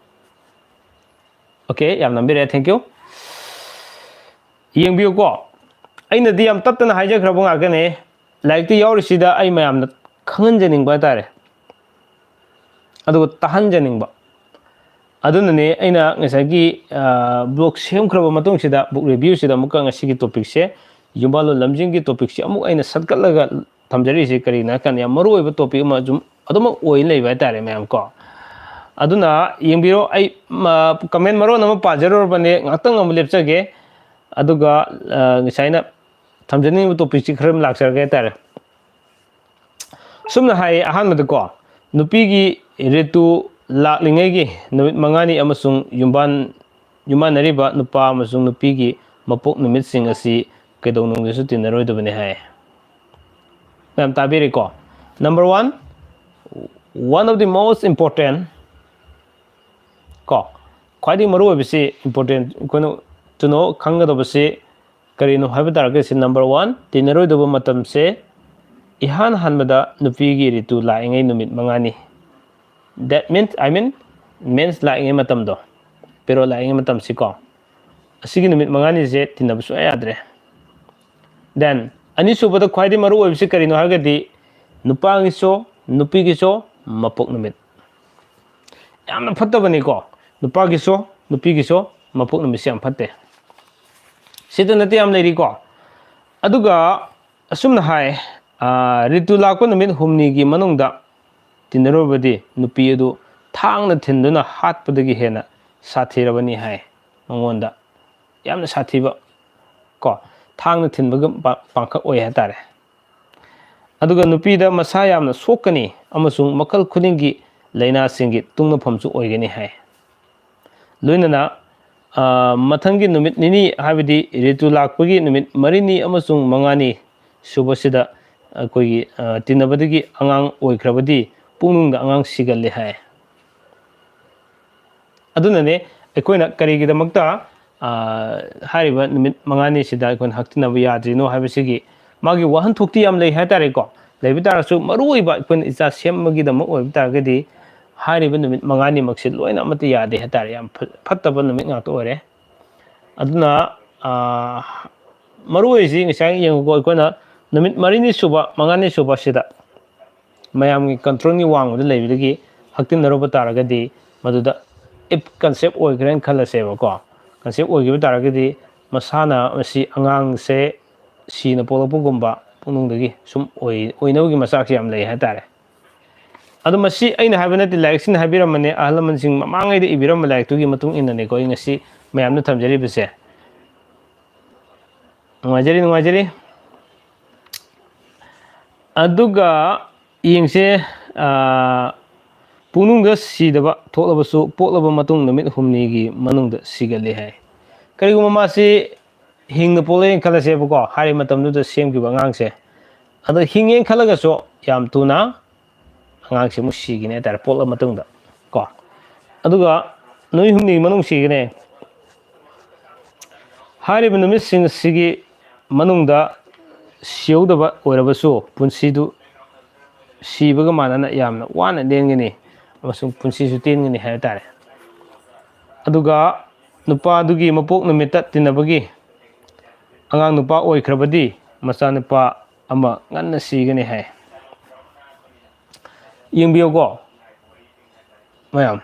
Okay, ꯌꯥꯝ ꯅꯝꯕꯤꯔꯦ, thank you꯫ ꯌꯦꯡꯕꯤꯌꯨꯀꯣ, ꯑꯩꯅꯗꯤ ꯌꯥꯝ ꯇꯞꯇꯅ ꯍꯥꯏꯖꯈ꯭ꯔꯕ ꯉꯥꯛꯇꯅꯦ꯫ ꯂꯥꯏꯔꯤꯛꯇ ꯌꯥꯎꯔꯤꯁꯤꯗ ꯑꯩ ꯃꯌꯥꯝꯅ ꯈꯪꯍꯟꯖꯅꯤꯡꯕ ꯍꯥꯏꯇꯥꯔꯦ, ꯑꯗꯨꯒ ꯇꯥꯍꯟꯖꯅꯤꯡꯕ꯫ ꯑꯗꯨꯅꯅꯦ ꯑꯩꯅ ꯉꯁꯥꯏꯒꯤ ꯕ꯭ꯂꯣꯛ ꯁꯦꯝꯈ꯭ꯔꯕ ꯃꯇꯨꯡꯁꯤꯗ, ꯕꯨꯛ ꯔꯤꯚ꯭ꯌꯨꯁꯤꯗ ꯑꯃꯨꯛꯀ ꯉꯁꯤꯒꯤ ꯇꯣꯄꯤꯛꯁꯦ, ꯌꯨꯝꯕꯥꯜꯂꯣꯟ ꯂꯝꯖꯤꯡꯒꯤ ꯇꯣꯄꯤꯛꯁꯦ ꯑꯃꯨꯛ ꯑꯩꯅ ꯁꯠꯀꯠꯂꯒ ꯊꯝꯖꯔꯤꯁꯦ꯫ ꯀꯔꯤꯒꯤꯅꯣ ꯍꯥꯏ ꯀꯥꯟꯗ ꯌꯥꯝ ꯃꯔꯨ ꯑꯣꯏꯕ ꯇꯣꯄꯤꯛ ꯑꯃ ꯑꯗꯨꯝ ꯑꯗꯨꯃꯛ ꯑꯣꯏ ꯂꯩꯕ ꯍꯥꯏꯇꯥꯔꯦ ꯃꯌꯥꯝ ꯀꯣ꯫ ꯑꯗꯨꯅ ꯌꯦꯡꯕꯤꯔꯣ, ꯑꯩ ꯀꯃꯦꯟ ꯃꯔꯣꯟ ꯑꯃ ꯄꯥꯖꯔꯨꯔꯕꯅꯦ, ꯉꯥꯛꯇꯪ ꯑꯃꯨꯛ ꯂꯦꯞꯆꯒꯦ꯫ ꯑꯗꯨꯒ ꯉꯁꯥꯏꯅ ꯊꯝꯖꯅꯤꯡꯉꯤꯕ ꯇꯣꯄꯤꯛꯁꯤ ꯈꯔ ꯑꯗꯨꯝ ꯂꯥꯛꯆꯔꯒꯦ ꯍꯥꯏꯇꯥꯔꯦ꯫ ꯁꯨꯝꯅ ꯍꯥꯏꯌꯦ, ꯑꯍꯥꯟꯕꯗꯀꯣ, ꯅꯨꯄꯤꯒꯤ ꯔꯤꯇꯨ ꯂꯥꯛꯂꯤꯉꯩꯒꯤ ꯅꯨꯃꯤꯠ ꯃꯉꯥꯅꯤ ꯑꯃꯁꯨꯡ ꯌꯨꯝꯕꯥꯟ ꯌꯨꯝꯃꯥꯟꯅꯔꯤꯕ ꯅꯨꯄꯥ ꯑꯃꯁꯨꯡ ꯅꯨꯄꯤꯒꯤ ꯃꯄꯣꯛ ꯅꯨꯃꯤꯠꯁꯤꯡ ꯑꯁꯤ ꯀꯩꯗꯧꯅꯨꯡꯗꯁꯨ ꯇꯤꯟꯅꯔꯣꯏꯗꯕꯅꯤ ꯍꯥꯏ꯫ ꯃꯌꯥꯝ ꯇꯥꯕꯤꯔꯤꯀꯣ? Number one, one of the most important, ꯀꯣ, ꯈ꯭ꯋꯥꯏꯗꯒꯤ ꯃꯔꯨ ꯑꯣꯏꯕꯁꯤ, important ꯑꯩꯈꯣꯏꯅ to know, ꯈꯪꯒꯗꯕꯁꯤ ꯀꯔꯤꯅꯣ ꯍꯥꯏꯕ ꯇꯥꯔꯒꯗꯤ, ꯁꯤ number one, ꯇꯤꯟꯅꯔꯣꯏꯗꯕ ꯃꯇꯝꯁꯦ ꯏꯍꯥꯟ ꯍꯥꯟꯕꯗ ꯅꯨꯄꯤꯒꯤ ꯔꯤꯇꯨ ꯂꯥꯛꯏꯉꯩ ꯅꯨꯃꯤꯠ ꯃꯉꯥꯅꯤ꯫ That means, I mean, mens ꯂꯥꯛꯏꯉꯩ ꯃꯇꯝꯗꯣ, period ꯂꯥꯛꯏꯉꯩ ꯃꯇꯝꯁꯤꯀꯣ, ꯑꯁꯤꯒꯤ ꯅꯨꯃꯤꯠ ꯃꯉꯥꯅꯤꯁꯦ ꯇꯤꯟꯅꯕ ꯁꯨꯡꯌꯥ ꯌꯥꯗ꯭ꯔꯦ꯫ Then ꯑꯅꯤꯁꯨꯕꯗ ꯈ꯭ꯋꯥꯏꯗꯒꯤ ꯃꯔꯨ ꯑꯣꯏꯕꯁꯤ ꯀꯔꯤꯅꯣ ꯍꯥꯏꯔꯒꯗꯤ, ꯅꯨꯄꯥꯒꯤꯁꯨ ꯅꯨꯄꯤꯒꯤꯁꯨ ꯃꯄꯣꯛ ꯅꯨꯃꯤꯠ꯫ ꯌꯥꯝꯅ ꯐꯠꯇꯕꯅꯤꯀꯣ, ꯅꯨꯄꯥꯒꯤꯁꯨ ꯅꯨꯄꯤꯒꯤꯁꯨ ꯃꯄꯣꯛ ꯅꯨꯃꯤꯠꯁꯦ ꯌꯥꯝ ꯐꯠꯇꯦ꯫ ꯁꯤꯗ ꯅꯠꯇꯦ, ꯌꯥꯝ ꯂꯩꯔꯤꯀꯣ꯫ ꯑꯗꯨꯒ ꯑꯁꯨꯝꯅ ꯍꯥꯏ, ꯔꯤꯇꯨ ꯂꯥꯛꯄ ꯅꯨꯃꯤꯠ ꯍꯨꯝꯅꯤꯒꯤ ꯃꯅꯨꯡꯗ ꯇꯤꯟꯅꯔꯨꯔꯕꯗꯤ ꯅꯨꯄꯤ ꯑꯗꯨ ꯊꯥꯡꯅ ꯊꯤꯟꯗꯨꯅ ꯍꯥꯠꯄꯗꯒꯤ ꯍꯦꯟꯅ ꯁꯥꯊꯤꯔꯕꯅꯤ ꯍꯥꯏ꯫ ꯃꯉꯣꯟꯗ ꯌꯥꯝꯅ ꯁꯥꯊꯤꯕ ꯀꯣ, ꯊꯥꯡꯅ ꯊꯤꯟꯕꯒ ꯄꯥꯡꯈꯛ ꯑꯣꯏ ꯍꯥꯏꯇꯥꯔꯦ꯫ ꯑꯗꯨꯒ ꯅꯨꯄꯤꯗ ꯃꯁꯥ ꯌꯥꯝꯅ ꯁꯣꯛꯀꯅꯤ ꯑꯃꯁꯨꯡ ꯃꯈꯜ ꯈꯨꯗꯤꯡꯒꯤ ꯂꯥꯏꯅꯥꯁꯤꯡꯒꯤ ꯇꯨꯡꯅꯐꯝꯁꯨ ꯑꯣꯏꯒꯅꯤ ꯍꯥꯏ꯫ ꯂꯣꯏꯅꯅ ꯃꯊꯪꯒꯤ ꯅꯨꯃꯤꯠ ꯅꯤꯅꯤ, ꯍꯥꯏꯕꯗꯤ ꯔꯤꯇꯨ ꯂꯥꯛꯄꯒꯤ ꯅꯨꯃꯤꯠ ꯃꯔꯤꯅꯤ ꯑꯃꯁꯨꯡ ꯃꯉꯥꯅꯤ ꯁꯨꯕꯁꯤꯗ ꯑꯩꯈꯣꯏꯒꯤ ꯇꯤꯟꯅꯕꯗꯒꯤ ꯑꯉꯥꯡ ꯑꯣꯏꯈ꯭ꯔꯕꯗꯤ ꯄꯨꯛꯅꯨꯡꯗ ꯑꯉꯥꯡ ꯁꯤꯒꯜꯂꯤ ꯍꯥꯏ꯫ ꯑꯗꯨꯅꯅꯦ ꯑꯩꯈꯣꯏꯅ ꯀꯔꯤꯒꯤꯗꯃꯛꯇ ꯍꯥꯏꯔꯤꯕ ꯅꯨꯃꯤꯠ ꯃꯉꯥꯅꯤꯁꯤꯗ ꯑꯩꯈꯣꯏꯅ ꯍꯛꯇꯤꯟꯅꯕ ꯌꯥꯗ꯭ꯔꯤꯅꯣ ꯍꯥꯏꯕꯁꯤꯒꯤ ꯃꯥꯒꯤ ꯋꯥꯍꯟꯊꯣꯛꯇꯤ ꯌꯥꯝ ꯂꯩ ꯍꯥꯏꯇꯥꯔꯦꯀꯣ꯫ ꯂꯩꯕ ꯇꯥꯔꯁꯨ ꯃꯔꯨꯑꯣꯏꯕ ꯑꯩꯈꯣꯏꯅ ꯏꯆꯥ ꯁꯦꯝꯕꯒꯤꯗꯃꯛ ꯑꯣꯏꯕ ꯇꯥꯔꯒꯗꯤ ꯍꯥꯏꯔꯤꯕ ꯅꯨꯃꯤꯠ ꯃꯉꯥꯅꯤꯃꯛꯁꯤ ꯂꯣꯏꯅ ꯑꯃꯠꯇ ꯌꯥꯗꯦ ꯍꯥꯏꯇꯥꯔꯦ꯫ ꯌꯥꯝ ꯐꯠꯇꯕ ꯅꯨꯃꯤꯠ ꯉꯥꯛꯇ ꯑꯣꯏꯔꯦ꯫ ꯑꯗꯨꯅ ꯃꯔꯨ ꯑꯣꯏꯔꯤꯁꯤ ꯉꯁꯥꯏ ꯌꯦꯡꯉꯨꯀꯣ, ꯑꯩꯈꯣꯏꯅ ꯅꯨꯃꯤꯠ ꯃꯔꯤꯅꯤ ꯁꯨꯕ, ꯃꯉꯥꯅꯤ ꯁꯨꯕ ꯑꯁꯤꯗ ꯃꯌꯥꯝꯒꯤ ꯀꯟꯇ꯭ꯔꯣꯜꯒꯤ ꯋꯥꯡꯃꯗ ꯂꯩꯕꯗꯒꯤ ꯍꯛꯇꯤꯟꯅꯔꯨꯕ ꯇꯥꯔꯒꯗꯤ, ꯃꯗꯨꯗ ꯏꯐ ꯀꯟꯁꯦꯞ ꯑꯣꯏꯈ꯭ꯔꯦꯅ ꯈꯜꯂꯁꯦꯕꯀꯣ꯫ ꯀꯟꯁꯦꯞ ꯑꯣꯏꯈꯤꯕ ꯇꯥꯔꯒꯗꯤ, ꯃꯁꯥꯅ ꯃꯁꯤ ꯑꯉꯥꯡꯁꯦ ꯁꯤꯅ ꯄꯣꯛꯂꯛꯄꯒꯨꯝꯕ ꯄꯨꯛꯅꯨꯡꯗꯒꯤ ꯁꯨꯝ ꯑꯣꯏ-, ꯑꯣꯏꯅꯕꯒꯤ ꯃꯆꯥꯛꯁꯦ ꯌꯥꯝ ꯂꯩ ꯍꯥꯏꯇꯥꯔꯦ꯫ ꯑꯗꯣ ꯃꯁꯤ ꯑꯩꯅ ꯍꯥꯏꯕ ꯅꯠꯇꯦ, ꯂꯥꯏꯔꯤꯛꯁꯤꯅ ꯍꯥꯏꯕꯤꯔꯝꯕꯅꯦ꯫ ꯑꯍꯜ ꯂꯃꯟꯁꯤꯡ ꯃꯃꯥꯡꯉꯩꯗ ꯏꯕꯤꯔꯝꯕ ꯂꯥꯏꯔꯤꯛꯇꯨꯒꯤ ꯃꯇꯨꯡ ꯏꯟꯅꯅꯦꯀꯣ ꯑꯩ ꯉꯁꯤ ꯃꯌꯥꯝꯗ ꯊꯝꯖꯔꯤꯕꯁꯦ꯫ ꯅꯨꯡꯉꯥꯏꯖꯔꯤ, ꯅꯨꯡꯉꯥꯏꯖꯔꯤ꯫ ꯑꯗꯨꯒ ꯌꯦꯡꯁꯦ, ꯑꯥ, ꯄꯨꯛꯅꯨꯡꯗ ꯁꯤꯗꯕ ꯊꯣꯛꯂꯕꯁꯨ ꯄꯣꯛꯂꯕ ꯃꯇꯨꯡ ꯅꯨꯃꯤꯠ ꯍꯨꯝꯅꯤꯒꯤ ꯃꯅꯨꯡꯗ ꯁꯤꯒꯜꯂꯤ ꯍꯥꯏ꯫ ꯀꯔꯤꯒꯨꯝꯕ ꯃꯥꯁꯤ ꯍꯤꯡꯅ ꯄꯣꯛꯂꯛꯑꯦꯅ ꯈꯜꯂꯁꯦꯕꯀꯣ, ꯍꯥꯏꯔꯤꯕ ꯃꯇꯝꯗꯨꯗ ꯁꯦꯝꯈꯤꯕ ꯑꯉꯥꯡꯁꯦ꯫ ꯑꯗꯣ ꯍꯤꯡꯉꯦꯅ ꯈꯜꯂꯒꯁꯨ ꯌꯥꯝ ꯊꯨꯅ ꯑꯉꯥꯡꯁꯤ ꯑꯃꯨꯛ ꯁꯤꯒꯅꯤ ꯍꯥꯏꯇꯥꯔꯦ, ꯄꯣꯛꯂꯕ ꯃꯇꯨꯡꯗ ꯀꯣ꯫ ꯑꯗꯨꯒ ꯅꯨꯃꯤꯠ ꯍꯨꯝꯅꯤꯒꯤ ꯃꯅꯨꯡ ꯁꯤꯒꯅꯤ꯫ ꯍꯥꯏꯔꯤꯕ ꯅꯨꯃꯤꯠꯁꯤꯡ ꯑꯁꯤꯒꯤ ꯃꯅꯨꯡꯗ ꯁꯤꯍꯧꯗꯕ ꯑꯣꯏꯔꯕꯁꯨ ꯄꯨꯟꯁꯤꯗꯨ ꯁꯤꯕꯒ ꯃꯥꯟꯅꯅ ꯌꯥꯝꯅ ꯋꯥꯅ ꯂꯦꯟꯒꯅꯤ ꯑꯃꯁꯨꯡ ꯄꯨꯟꯁꯤꯁꯨ ꯇꯦꯟꯒꯅꯤ ꯍꯥꯏꯕ ꯇꯥꯔꯦ꯫ ꯑꯗꯨꯒ ꯅꯨꯄꯥꯗꯨꯒꯤ ꯃꯄꯣꯛ ꯅꯨꯃꯤꯠꯇ ꯇꯤꯟꯅꯕꯒꯤ ꯑꯉꯥꯡ ꯅꯨꯄꯥ ꯑꯣꯏꯈ꯭ꯔꯕꯗꯤ ꯃꯆꯥꯅꯨꯄꯥ ꯑꯃ ꯉꯟꯅ ꯁꯤꯒꯅꯤ ꯍꯥꯏ꯫ ꯌꯦꯡꯕꯤꯌꯨꯀꯣ ꯃꯌꯥꯝ,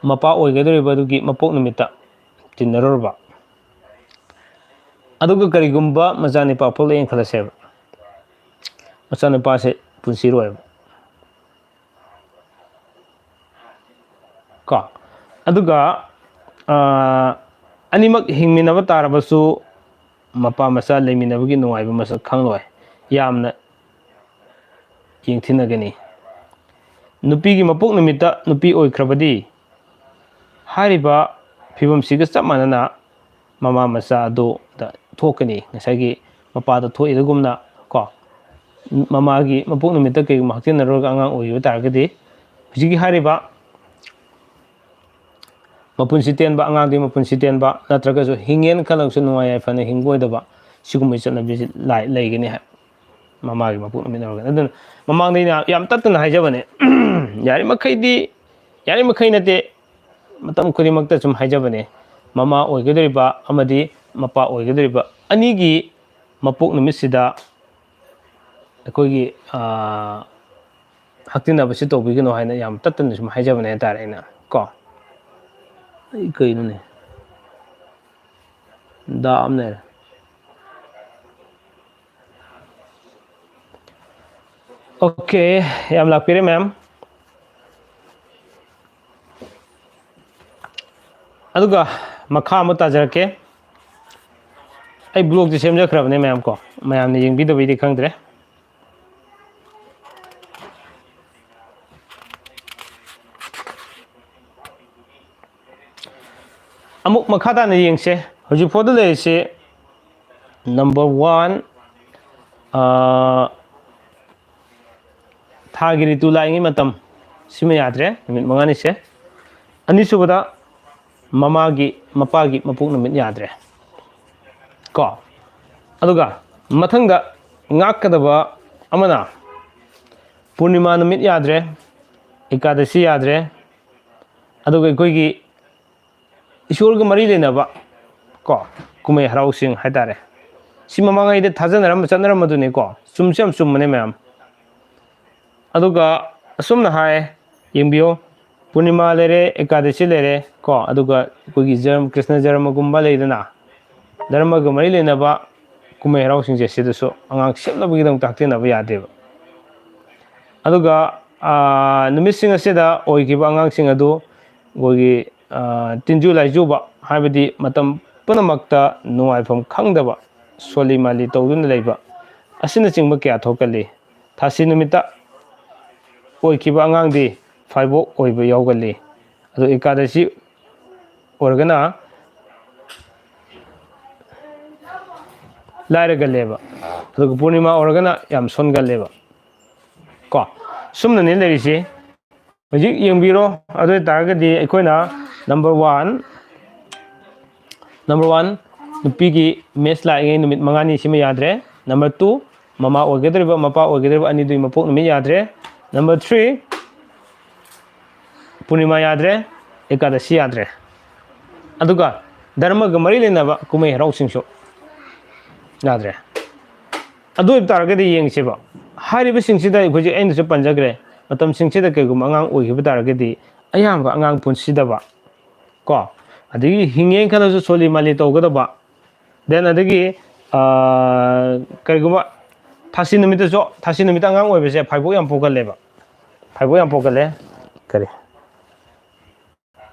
ꯃꯄꯥ ꯑꯣꯏꯒꯗꯧꯔꯤꯕ ꯑꯗꯨꯒꯤ ꯃꯄꯣꯛ ꯅꯨꯃꯤꯠꯇ ꯇꯤꯟꯅꯔꯨꯔꯕ꯫ ꯑꯗꯨꯒ ꯀꯔꯤꯒꯨꯝꯕ ꯃꯆꯥꯅꯨꯄꯥ ꯄꯣꯛꯂꯛꯑꯦꯅ ꯈꯜꯂꯁꯦꯕ, ꯃꯆꯥꯅꯨꯄꯥꯁꯦ ꯄꯨꯟꯁꯤꯔꯣꯏꯕ꯫ ꯀꯣ꯫ ꯑꯗꯨꯒ, ꯑꯥ, ꯑꯅꯤꯃꯛ ꯍꯤꯡꯃꯤꯟꯅꯕ ꯇꯥꯔꯕꯁꯨ ꯃꯄꯥ ꯃꯆꯥ ꯂꯩꯃꯤꯟꯅꯕꯒꯤ ꯅꯨꯡꯉꯥꯏꯕ ꯃꯁꯛ ꯈꯪꯂꯣꯏ꯫ ꯌꯥꯝꯅ ꯌꯦꯡꯊꯤꯅꯒꯅꯤ꯫ ꯅꯨꯄꯤꯒꯤ ꯃꯄꯣꯛ ꯅꯨꯃꯤꯠꯇ ꯅꯨꯄꯤ ꯑꯣꯏꯈ꯭ꯔꯕꯗꯤ ꯍꯥꯏꯔꯤꯕ ꯐꯤꯕꯝꯁꯤꯒ ꯆꯞ ꯃꯥꯟꯅꯅ ꯃꯃꯥ ꯃꯆꯥ ꯑꯗꯨꯗ ꯊꯣꯛꯀꯅꯤ꯫ ꯉꯁꯥꯏꯒꯤ ꯃꯄꯥꯗ ꯊꯣꯛꯏꯗꯨꯒꯨꯝꯅ ꯀꯣ, ꯃꯃꯥꯒꯤ ꯃꯄꯣꯛ ꯅꯨꯃꯤꯠꯇ ꯀꯩꯒꯨꯝꯕ ꯍꯛꯊꯦꯡꯅꯔꯨꯔꯒ ꯑꯉꯥꯡ ꯑꯣꯏꯈꯤꯕ ꯇꯥꯔꯒꯗꯤ, ꯍꯧꯖꯤꯛꯀꯤ ꯍꯥꯏꯔꯤꯕ ꯃꯄꯨꯟꯁꯤ ꯇꯦꯟꯕ, ꯑꯉꯥꯡꯗꯨꯒꯤ ꯃꯄꯨꯟꯁꯤ ꯇꯦꯟꯕ, ꯅꯠꯇ꯭ꯔꯒꯁꯨ ꯍꯤꯡꯉꯦꯅ ꯈꯜꯂꯒꯁꯨ ꯅꯨꯡꯉꯥꯏ ꯌꯥꯏꯐꯅ ꯍꯤꯡꯕ ꯑꯣꯏꯗꯕ, ꯁꯤꯒꯨꯝꯕꯒꯤ ꯆꯠꯅꯕꯤꯁꯤ ꯂꯥꯏ-, ꯂꯩꯒꯅꯤ ꯍꯥꯏ꯫ ꯃꯃꯥꯒꯤ ꯃꯄꯣꯛ ꯅꯨꯃꯤꯠ ꯌꯧꯔꯒꯅꯤ꯫ ꯑꯗꯨꯅ ꯃꯃꯥꯡꯗ ꯑꯩꯅ ꯌꯥꯝ ꯇꯠꯇꯅ ꯍꯥꯏꯖꯕꯅꯦ, ꯌꯥꯔꯤꯃꯈꯩꯗꯤ, ꯌꯥꯔꯤꯃꯈꯩ ꯅꯠꯇꯦ, ꯃꯇꯝ ꯈꯨꯗꯤꯡꯃꯛꯇ ꯁꯨꯝ ꯍꯥꯏꯖꯕꯅꯦ, ꯃꯃꯥ ꯑꯣꯏꯒꯗꯧꯔꯤꯕ ꯑꯃꯗꯤ ꯃꯄꯥ ꯑꯣꯏꯒꯗꯧꯔꯤꯕ ꯑꯅꯤꯒꯤ ꯃꯄꯣꯛ ꯅꯨꯃꯤꯠꯁꯤꯗ ꯑꯩꯈꯣꯏꯒꯤ, ꯑꯥ, ꯍꯛꯇꯤꯟꯅꯕꯁꯤ ꯇꯧꯕꯤꯒꯅꯨ ꯍꯥꯏꯅ ꯌꯥꯝ ꯇꯠꯇꯅ ꯁꯨꯝ ꯍꯥꯏꯖꯕꯅꯦ ꯍꯥꯏꯇꯥꯔꯦ ꯑꯩꯅ, ꯀꯣ꯫ ꯑꯩ ꯀꯩꯅꯣꯅꯦ? ꯗꯥ ꯑꯃ ꯂꯩꯔꯦ꯫ ꯑꯣꯀꯦ, ꯌꯥꯝ ꯂꯥꯛꯄꯤꯔꯦ ꯃꯌꯥꯝ꯫ ꯑꯗꯨꯒ ꯃꯈꯥ ꯑꯃ ꯇꯥꯖꯔꯛꯀꯦ꯫ ꯑꯩ ꯕ꯭ꯂꯣꯛꯇꯤ ꯁꯦꯝꯖꯈ꯭ꯔꯕꯅꯦ ꯃꯌꯥꯝ ꯀꯣ, ꯃꯌꯥꯝꯅ ꯌꯦꯡꯕꯤꯗꯕꯩꯗꯤ ꯈꯪꯗ꯭ꯔꯦ꯫ ꯑꯃꯨꯛ ꯃꯈꯥ ꯇꯥꯅ ꯌꯦꯡꯁꯦ꯫ ꯍꯧꯖꯤꯛ ꯐꯥꯎꯗ ꯂꯩꯔꯤꯁꯤ number one, ꯑꯥ, ꯊꯥꯒꯤ ꯔꯤꯇꯨ ꯂꯥꯛꯏꯉꯩ ꯃꯇꯝ, ꯁꯤꯃ ꯌꯥꯗ꯭ꯔꯦ, ꯅꯨꯃꯤꯠ ꯃꯉꯥꯅꯤꯁꯦ꯫ ꯑꯅꯤꯁꯨꯕꯗ ꯃꯃꯥꯒꯤ, ꯃꯄꯥꯒꯤ ꯃꯄꯣꯛ ꯅꯨꯃꯤꯠ ꯌꯥꯗ꯭ꯔꯦ꯫ ꯀꯣ? ꯑꯗꯨꯒ ꯃꯊꯪꯗ ꯉꯥꯛꯀꯗꯕ ꯑꯃꯅ ꯄꯨꯔꯅꯤꯃꯥ ꯅꯨꯃꯤꯠ ꯌꯥꯗ꯭ꯔꯦ, ꯑꯦꯀꯥꯗꯁꯤ ꯌꯥꯗ꯭ꯔꯦ, ꯑꯗꯨꯒ ꯑꯩꯈꯣꯏꯒꯤ ꯏꯁꯣꯔꯒ ꯃꯔꯤ ꯂꯩꯅꯕ, ꯀꯣ, ꯀꯨꯝꯍꯩ ꯍꯔꯥꯎꯁꯤꯡ ꯍꯥꯏꯇꯥꯔꯦ, ꯁꯤ ꯃꯃꯥꯡꯉꯩꯗ ꯊꯥꯖꯅꯔꯝꯕ, ꯆꯠꯅꯔꯝꯕꯗꯨꯅꯤꯀꯣ꯫ ꯆꯨꯝꯁꯨ ꯌꯥꯝ ꯆꯨꯝꯕꯅꯦ ꯃꯌꯥꯝ꯫ ꯑꯗꯨꯒ ꯑꯁꯨꯝꯅ ꯍꯥꯏ, ꯌꯦꯡꯕꯤꯌꯣ, ꯄꯨꯔꯅꯤꯃꯥ ꯂꯩꯔꯦ, ꯑꯦꯀꯥꯗꯁꯤ ꯂꯩꯔꯦ, ꯀꯣ, ꯑꯗꯨꯒ ꯑꯩꯈꯣꯏꯒꯤ ꯖꯔꯝ-, ꯀ꯭ꯔꯤꯁꯅ ꯖꯔꯃꯒꯨꯝꯕ ꯂꯩꯗꯅ, ꯙꯔꯃꯒ ꯃꯔꯤ ꯂꯩꯅꯕ ꯀꯨꯝꯍꯩ ꯍꯔꯥꯎꯁꯤꯡꯁꯦ ꯁꯤꯗꯁꯨ ꯑꯉꯥꯡ ꯁꯦꯝꯅꯕꯒꯤꯗꯃꯛꯇ ꯍꯛꯇꯤꯟꯅꯕ ꯌꯥꯗꯦꯕ꯫ ꯑꯗꯨꯒ, ꯑꯥ, ꯅꯨꯃꯤꯠꯁꯤꯡ ꯑꯁꯤꯗ ꯑꯣꯏꯈꯤꯕ ꯑꯉꯥꯡꯁꯤꯡ ꯑꯗꯨ ꯑꯩꯈꯣꯏꯒꯤ, ꯑꯥ, ꯇꯤꯟꯖꯨ ꯂꯥꯏꯖꯨꯕ, ꯍꯥꯏꯕꯗꯤ ꯃꯇꯝ ꯄꯨꯝꯅꯃꯛꯇ ꯅꯨꯡꯉꯥꯏꯐꯝ ꯈꯪꯗꯕ, ꯁꯣꯜꯂꯤ ꯃꯥꯜꯂꯤ ꯇꯧꯗꯨꯅ ꯂꯩꯕ ꯑꯁꯤꯅꯆꯤꯡꯕ ꯀꯌꯥ ꯊꯣꯛꯀꯜꯂꯤ꯫ ꯊꯥꯁꯤ ꯅꯨꯃꯤꯠꯇ ꯑꯣꯏꯈꯤꯕ ꯑꯉꯥꯡꯗꯤ ꯐꯥꯏꯕꯣꯛ ꯑꯣꯏꯕ ꯌꯥꯎꯒꯜꯂꯤ꯫ ꯑꯗꯨ ꯑꯦꯀꯥꯗꯁꯤ ꯑꯣꯏꯔꯒꯅ ꯂꯥꯏꯔꯒꯜꯂꯦꯕ, ꯑꯗꯨꯒ ꯄꯨꯔꯅꯤꯃꯥ ꯑꯣꯏꯔꯒꯅ ꯌꯥꯝ ꯁꯣꯟꯒꯜꯂꯦꯕ꯫ ꯀꯣ, ꯁꯨꯝꯅꯅꯦ ꯂꯩꯔꯤꯁꯤ꯫ ꯍꯧꯖꯤꯛ ꯌꯦꯡꯕꯤꯔꯣ꯫ ꯑꯗꯨ ꯑꯣꯏ ꯇꯥꯔꯒꯗꯤ ꯑꯩꯈꯣꯏꯅ number one, number one, ꯅꯨꯄꯤꯒꯤ ꯃꯦꯁ ꯂꯥꯛꯏꯉꯩ ꯅꯨꯃꯤꯠ ꯃꯉꯥꯅꯤ ꯁꯤꯃ ꯌꯥꯗ꯭ꯔꯦ꯫ Number two, ꯃꯃꯥ ꯑꯣꯏꯒꯗꯧꯔꯤꯕ, ꯃꯄꯥ ꯑꯣꯏꯒꯗꯧꯔꯤꯕ ꯑꯅꯤꯗꯨꯒꯤ ꯃꯄꯣꯛ ꯅꯨꯃꯤꯠ ꯌꯥꯗ꯭ꯔꯦ꯫ Number three, ꯄꯨꯔꯅꯤꯃꯥ ꯌꯥꯗ꯭ꯔꯦ, ꯑꯦꯀꯥꯗꯁꯤ ꯌꯥꯗ꯭ꯔꯦ꯫ ꯑꯗꯨꯒ ꯙꯔꯃꯒ ꯃꯔꯤ ꯂꯩꯅꯕ ꯀꯨꯝꯍꯩ ꯍꯔꯥꯎꯁꯤꯡꯁꯨ꯫ ꯌꯥꯗ꯭ꯔꯦ꯫ ꯑꯗꯨ ꯑꯣꯏꯕ ꯇꯥꯔꯒꯗꯤ ꯌꯦꯡꯁꯦꯕ꯫ ꯍꯥꯏꯔꯤꯕꯁꯤꯡꯁꯤꯗ ꯑꯩꯈꯣꯏꯁꯦ ꯑꯩꯅꯁꯨ ꯄꯟꯖꯈ꯭ꯔꯦ, ꯃꯇꯝꯁꯤꯡꯁꯤꯗ ꯀꯩꯒꯨꯝꯕ ꯑꯉꯥꯡ ꯑꯣꯏꯈꯤꯕ ꯇꯥꯔꯒꯗꯤ ꯑꯌꯥꯝꯕ ꯑꯉꯥꯡ ꯄꯨꯟꯁꯤꯗꯕ ꯀꯣ, ꯑꯗꯒꯤ ꯍꯤꯡꯉꯦꯅ ꯈꯜꯂꯁꯨ ꯁꯣꯜꯂꯤ ꯃꯥꯜꯂꯤ ꯇꯧꯒꯗꯕ꯫ Then ꯑꯗꯒꯤ, ꯑꯥ, ꯀꯔꯤꯒꯨꯝꯕ ꯊꯥꯁꯤ ꯅꯨꯃꯤꯠꯇꯁꯨ, ꯊꯥꯁꯤ ꯅꯨꯃꯤꯠꯇ ꯑꯉꯥꯡ ꯑꯣꯏꯕꯁꯦ ꯐꯥꯏꯕꯣꯛ ꯌꯥꯝ ꯄꯣꯛꯀꯜꯂꯦꯕ꯫ ꯐꯥꯏꯕꯣꯛ ꯌꯥꯝ ꯄꯣꯛꯀꯜꯂꯦ꯫ ꯀꯔꯤ?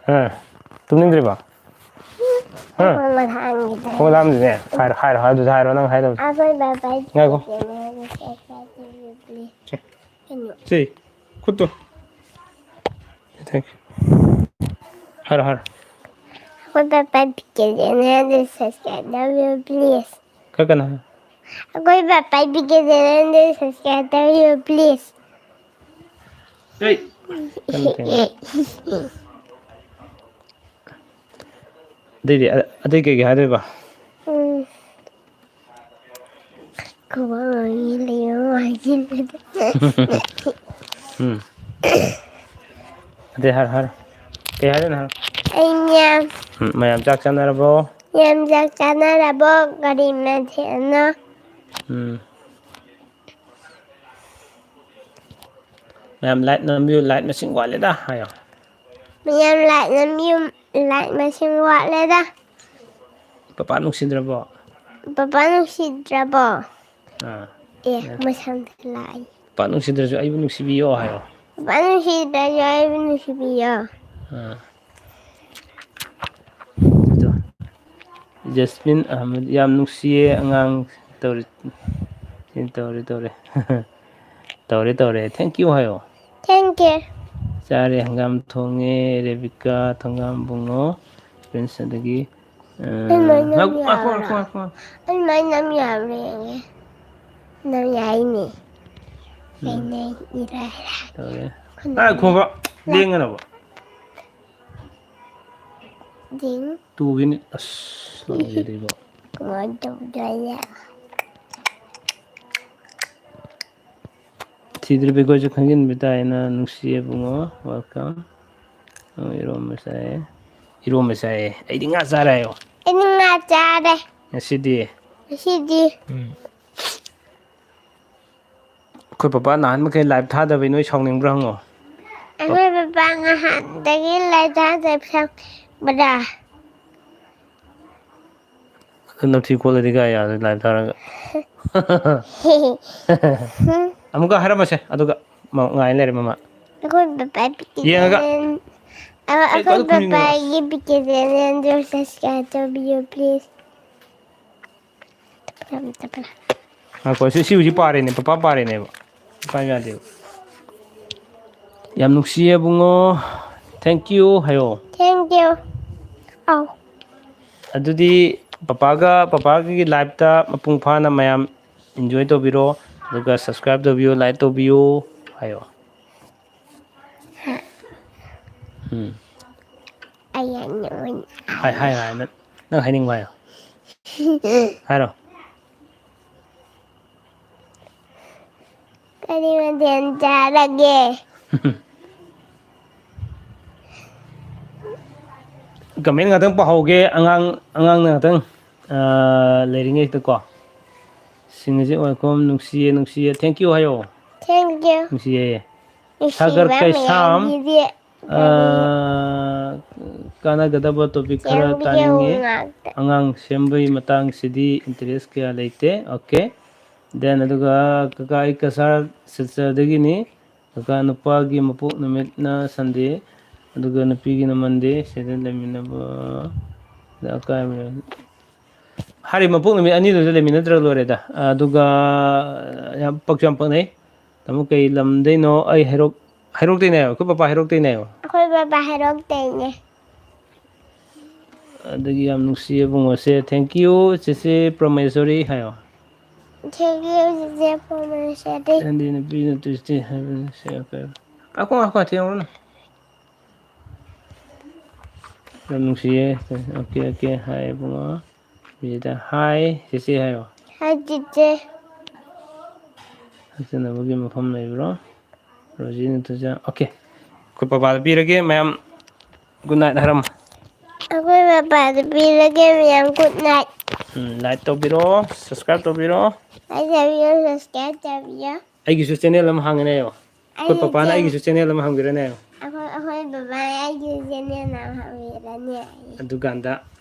ꯑꯥ, ꯇꯨꯝꯅꯤꯡꯗ꯭ꯔꯤꯕꯣ? ꯍꯥ? ꯑꯩꯈꯣꯏ ꯃꯊꯪꯒꯤꯗ꯫ ꯈꯣꯡ ꯂꯥꯝꯗ꯭ꯔꯤꯅꯦ? ꯍꯥꯏꯔꯣ, ꯍꯥꯏꯔꯣ, ꯑꯗꯨꯗꯤ ꯍꯥꯏꯔꯣ, ꯅꯪ ꯍꯥꯏꯗꯕꯗꯣ꯫ ꯑꯩꯈꯣꯏ ꯕꯕꯥꯒꯤ ꯉꯥꯏꯈꯣ꯫ ꯀꯩꯅꯣ ꯍꯥꯏꯕꯁꯦ ꯀꯩꯅꯣ? ꯁꯤ, ꯈꯨꯠꯇꯣ꯫ Thank you. ꯍꯥꯏꯔꯣ, ꯍꯥꯏꯔꯣ꯫ ꯑꯩꯈꯣꯏ ꯕꯕꯥꯒꯤ ꯀꯩꯅꯣ ꯍꯥꯏꯕꯁꯦ subscribe ꯇꯧꯕꯤꯌꯨ, please꯫ ꯈꯔ ꯀꯟꯅ ꯍꯥꯏꯌꯨ꯫ ꯑꯩꯈꯣꯏ ꯕꯕꯥꯒꯤ ꯀꯩꯅꯣ ꯍꯥꯏꯕꯁꯦ subscribe ꯇꯧꯕꯤꯌꯨ, please꯫ ꯀꯩꯅꯣ, ꯀꯩꯅꯣ꯫ ꯑꯗꯩꯗꯤ, ꯑ-, ꯑꯇꯩ ꯀꯩꯀꯩ ꯍꯥꯏꯗꯣꯏꯕ? ꯎꯝ꯫ ꯈꯨꯕꯥꯛ ꯂꯣꯏꯒꯤ ꯂꯩꯕ ꯃꯥꯜꯂꯦ꯫ ꯎꯝ꯫ ꯑꯇꯩ ꯍꯥꯏꯔꯣ, ꯍꯥꯏꯔꯣ꯫ ꯀꯩ ꯍꯥꯏꯗꯣꯏꯅꯣ ꯍꯥꯏꯔꯣ꯫ ꯑꯩꯅꯦ꯫ ꯎꯝ, ꯃꯌꯥꯝ ꯆꯥꯛ ꯆꯥꯅꯔꯕꯣ? ꯃꯌꯥꯝ ꯆꯥꯛ ꯆꯥꯅꯔꯕꯣ? ꯀꯔꯤ ꯃꯊꯦꯜꯅꯣ? ꯎꯝ꯫ ꯃꯌꯥꯝ like ꯅꯝꯕꯤꯌꯨ, like ꯃꯁꯤꯡ ꯋꯥꯠꯂꯦꯗ ꯍꯥꯏꯌꯣ꯫ ꯃꯌꯥꯝ like ꯅꯝꯕꯤꯌꯨ, like ꯃꯁꯤꯡ ꯋꯥꯠꯂꯦꯗ꯫ ꯄꯄꯥ ꯅꯨꯡꯁꯤꯗ꯭ꯔꯕꯣ? ꯄꯄꯥ ꯅꯨꯡꯁꯤꯗ꯭ꯔꯕꯣ? ꯑꯥ꯫ ꯑꯦ, ꯃꯁꯝꯗ ꯂꯥꯛꯑꯦ꯫ ꯄꯄꯥ ꯅꯨꯡꯁꯤꯗ꯭ꯔꯁꯨ ꯑꯩꯕꯨ ꯅꯨꯡꯁꯤꯕꯤꯌꯣ ꯍꯥꯏꯌꯣ꯫ ꯄꯄꯥ ꯅꯨꯡꯁꯤꯗ꯭ꯔꯁꯨ ꯑꯩꯕꯨ ꯅꯨꯡꯁꯤꯕꯤꯌꯣ꯫ ꯑꯥ꯫ ꯑꯗꯣ, ꯖꯁꯃꯤꯟ ꯑꯍꯃꯗ, ꯌꯥꯝ ꯅꯨꯡꯁꯤꯌꯦ ꯑꯉꯥꯡ ꯇꯧꯔꯤ꯫ ꯁꯤ ꯇꯧꯔꯦ, ꯇꯧꯔꯦ꯫ ꯇꯧꯔꯦ, ꯇꯧꯔꯦ꯫ Thank you ꯍꯥꯏꯌꯣ꯫ Thank you꯫ ꯆꯥꯔꯦ, ꯍꯪꯒꯥꯝ ꯊꯣꯡꯉꯦ, ꯔꯦꯕꯤꯀꯥ, ꯊꯣꯡꯒꯥꯝ ꯕꯨꯡꯉꯣ, ꯄ꯭ꯔꯤꯟꯁ, ꯑꯗꯒꯤ, ꯑ, ꯑꯩ ꯃꯥꯏ ꯅꯝ ꯉꯥꯏꯈꯣ, ꯉꯥꯏꯈꯣ, ꯌꯥꯕ꯭ꯔꯥ? ꯉꯥꯏꯈꯣ, ꯉꯥꯏꯈꯣ꯫ ꯑꯩ ꯃꯥꯏ ꯅꯝ ꯌꯥꯕ꯭ꯔꯥ ꯌꯦꯡꯒꯦ꯫ ꯅꯝ ꯌꯥꯏꯅꯦ꯫ ꯎꯝ꯫ ꯑꯩꯅ ꯏꯔꯥꯏ ꯂꯥꯏ꯫ ꯇꯧꯔꯦ꯫ ꯈꯨꯅꯝ ꯉꯥꯏꯈꯣꯕ, ꯂꯥꯏ꯫ ꯂꯦꯡꯒꯅꯣꯕ꯫ ꯗꯤꯡ꯫ ꯇꯨꯈꯤꯅꯤ꯫ ꯑꯁ, ꯅꯪꯒꯤꯗꯨꯗꯤꯕꯣ꯫ ꯀꯃꯥꯏꯅ ꯇꯧꯗꯣꯏꯅꯣ? ꯊꯤꯗ꯭ꯔꯤꯕ ꯑꯩꯈꯣꯏꯁꯨ ꯈꯪꯖꯤꯟꯕ ꯇꯥꯏꯅ ꯅꯨꯡꯁꯤꯌꯦ ꯏꯕꯨꯡꯉꯣ꯫ Welcome꯫ ꯑꯣ, ꯏꯔꯣꯝꯕ ꯆꯥꯏꯌꯦ꯫ ꯏꯔꯣꯝꯕ ꯆꯥꯏꯌꯦ꯫ ꯑꯩꯗꯤ ꯉꯥ ꯆꯥꯔꯦ ꯍꯥꯏꯌꯣ꯫ ꯑꯩꯗꯤ ꯉꯥ ꯆꯥꯔꯦ꯫ ꯉꯁꯤꯗꯤ? ꯉꯁꯤꯗꯤ? ꯎꯝ꯫ ꯑꯩꯈꯣꯏ ꯄꯄꯥ ꯅꯍꯥꯟ ꯃꯈꯩ live ꯊꯥꯗꯕꯩ ꯅꯣꯏ ꯁꯥꯎꯅꯤꯡꯕ꯭ꯔꯥ ꯍꯪꯉꯣ꯫ ꯑꯩꯈꯣꯏ ꯄꯄꯥ ꯉꯍꯥꯟꯗꯒꯤ live ꯊꯥꯗꯕ ꯁꯥꯎꯅꯤꯡꯕ꯭ꯔꯥ? ꯑꯗꯨ ꯅꯝꯊꯤ ꯈꯣꯠꯂꯗꯤ ꯀꯥꯏ ꯌꯥꯗꯣꯏ live ꯊꯥꯔꯒ? ꯑꯃꯨꯛꯀ ꯍꯥꯏꯔꯝꯃꯁꯦ, ꯑꯗꯨꯒ ꯃ-, ꯉꯥꯏ ꯂꯩꯔꯦ ꯃꯃꯥ꯫ ꯑꯩꯈꯣꯏ ꯄꯄꯥ ꯌꯦꯡꯉꯒ꯫ ꯑ, ꯑꯩ ꯑꯩꯈꯣꯏ ꯀꯩꯅꯣ ꯈꯨꯝꯅꯤꯡꯉꯦ꯫ ꯄꯄꯥꯒꯤ ꯄꯤꯛꯆꯔ ꯆꯦꯅꯦꯜꯗꯨ subscribe ꯇꯧꯕꯤꯌꯨ, please꯫ ꯉꯥꯏꯈꯣ, ꯁꯤ, ꯁꯤ ꯍꯧꯖꯤꯛ ꯄꯥꯔꯤꯅꯦ, ꯄꯄꯥ ꯄꯥꯔꯤꯅꯦꯕ꯫ ꯄꯥꯏ ꯌꯥꯗꯦꯕ꯫ ꯌꯥꯝ ꯅꯨꯡꯁꯤꯌꯦ ꯏꯕꯨꯡꯉꯣ꯫ Thank you ꯍꯥꯏꯌꯣ꯫ Thank you꯫ ꯑꯧ꯫ ꯑꯗꯨꯗꯤ ꯄꯄꯥꯒ, ꯄꯄꯥꯒꯤ liveꯇ ꯃꯄꯨꯡ ꯐꯥꯅ ꯃꯌꯥꯝ enjoy ꯇꯧꯕꯤꯔꯣ꯫ ꯑꯗꯨꯒ subscribe ꯇꯧꯕꯤꯌꯨ, like ꯇꯧꯕꯤꯌꯨ ꯍꯥꯏꯌꯣ꯫ ꯎꯝ꯫ ꯑꯩ ꯌꯥꯝ ꯅꯣꯛꯅꯤꯡꯉꯦ꯫ ꯍꯥꯏ, ꯍꯥꯏ, ꯍꯥꯏ, ꯅꯪ, ꯅꯪ ꯍꯥꯏꯅꯤꯡꯕ ꯍꯥꯏꯌꯣ꯫ ꯍꯥꯏꯔꯣ꯫ ꯀꯔꯤ ꯃꯊꯦꯜ ꯆꯥꯔꯒꯦ? Comment ꯉꯥꯛꯇꯪ ꯄꯥꯍꯧꯒꯦ, ꯑꯉꯥꯡ, ꯑꯉꯥꯡꯅ ꯉꯥꯛꯇꯪ, ꯑ, ꯂꯩꯔꯤꯉꯩꯁꯤꯗꯀꯣ꯫ ꯁꯤꯡ ꯑꯁꯤ ꯑꯣꯏꯈꯣꯝ ꯅꯨꯡꯁꯤꯌꯦ, ꯅꯨꯡꯁꯤꯌꯦ꯫ Thank you ꯍꯥꯏꯌꯣ꯫ Thank you꯫ ꯅꯨꯡꯁꯤꯌꯦ꯫ ꯅꯨꯡꯁꯤꯕ ꯁꯥꯒꯔ ꯀꯩꯁꯥꯝ꯫ ꯃꯌꯥꯝꯒꯤꯗꯤ꯫ ꯑ, ꯀꯥꯟꯅꯒꯗꯕ topic ꯈꯔ ꯁꯦꯝꯕꯤꯌꯨ ꯇꯥꯅꯤꯡꯉꯤ꯫ ꯉꯥꯛꯇ꯫ ꯑꯉꯥꯡ ꯁꯦꯝꯕꯒꯤ ꯃꯇꯥꯡꯁꯤꯗꯤ interest ꯀꯌꯥ ꯂꯩꯇꯦ꯫ Okay꯫ Then ꯑꯗꯨꯒ ꯀꯀꯥ ꯑꯩ ꯀꯁꯥꯔ ꯁꯤꯜꯆꯔꯗꯒꯤꯅꯤ꯫ ꯀꯀꯥ ꯅꯨꯄꯥꯒꯤ ꯃꯄꯣꯛ ꯅꯨꯃꯤꯠꯅ Sunday, ꯑꯗꯨꯒ ꯅꯨꯄꯤꯒꯤꯅ Monday꯫ ꯁꯤꯗ ꯂꯩꯃꯤꯟꯅꯕ ꯑꯀꯥꯏꯕ ꯍꯥꯏꯔꯤꯕ ꯃꯄꯣꯛ ꯅꯨꯃꯤꯠ ꯑꯅꯤꯗꯨꯗ ꯂꯩꯃꯤꯟꯅꯗ꯭ꯔ ꯂꯣꯏꯔꯦꯗ꯫ ꯑꯗꯨꯒ ꯌꯥꯝ ꯄꯛꯁꯨ ꯌꯥꯝ ꯄꯛꯅꯩ꯫ ꯇꯥꯃꯣ ꯀꯩ ꯂꯝꯗꯩꯅꯣ? ꯑꯩ ꯍꯩꯔꯣꯛ, ꯍꯩꯔꯣꯛꯇꯩꯅꯦ ꯍꯥꯏꯌꯣ꯫ ꯑꯩꯈꯣꯏ ꯄꯄꯥ ꯍꯩꯔꯣꯛꯇꯩꯅꯦ ꯍꯥꯏꯌꯣ꯫ ꯑꯩꯈꯣꯏ ꯄꯄꯥ ꯍꯩꯔꯣꯛꯇꯩꯅꯦ꯫ ꯑꯗꯒꯤ ꯌꯥꯝ ꯅꯨꯡꯁꯤꯌꯦ ꯏꯕꯨꯡꯉꯣꯁꯦ꯫ Thank you ꯆꯦꯆꯦ ꯄ꯭ꯔꯃꯦꯁꯣꯔꯤ ꯍꯥꯏꯌꯣ꯫ Thank you ꯆꯦꯆꯦ ꯄ꯭ꯔꯃꯦꯁꯣꯔꯤ꯫ ꯅꯪꯗꯤ ꯅꯨꯄꯤ ꯅꯠꯇ꯭ꯔꯣ ꯏꯆꯦ ꯍꯥꯏꯕꯅꯤ꯫ ꯁꯤ ꯀꯩ-, ꯉꯥꯏꯈꯣ, ꯉꯥꯏꯈꯣ, ꯊꯦꯡꯉꯨꯔꯅꯨ꯫ ꯌꯥꯝ ꯅꯨꯡꯁꯤꯌꯦ꯫ Okay, okay, hi ꯏꯕꯨꯡꯉꯣ꯫ ꯁꯤꯗ hi ꯆꯦꯆꯦ ꯍꯥꯏꯌꯣ꯫ Hi ꯆꯦꯆꯦ꯫ ꯍꯛꯆꯟꯅꯕꯒꯤ ꯃꯐꯝ ꯂꯩꯕ꯭ꯔꯣ? ꯔꯣꯖꯤ ꯅꯠꯇ꯭ꯔꯖꯥ꯫ Okay꯫ ꯑꯩꯈꯣꯏ ꯄꯄꯥꯗ ꯄꯤꯔꯒꯦ ꯃꯌꯥꯝ꯫ Good night ꯍꯥꯏꯔꯝꯃꯣ꯫ ꯑꯩꯈꯣꯏ ꯃꯄꯥꯗ ꯄꯤꯔꯒꯦ ꯃꯌꯥꯝ꯫ Good night. ꯎꯝ, like ꯇꯧꯕꯤꯔꯣ, subscribe ꯇꯧꯕꯤꯔꯣ꯫ Like ꯇꯧꯕꯤꯌꯣ, subscribe ꯇꯧꯕꯤꯌꯣ꯫ ꯑꯩꯒꯤꯁꯨ channel ꯑꯃ ꯍꯥꯡꯉꯦꯅꯦ꯫ ꯑꯩꯈꯣꯏ ꯄꯄꯥꯅ ꯑꯩꯒꯤꯁꯨ channel ꯑꯃ ꯍꯥꯡꯕꯤꯔꯅꯦ꯫ ꯑꯩꯈꯣꯏ ꯑꯩꯈꯣꯏ ꯕꯕꯥꯅ ꯑꯩꯒꯤ channel ꯑꯃ ꯍꯥꯡꯕꯤꯔꯅꯦ꯫ ꯑꯗꯨꯀꯥꯟꯗ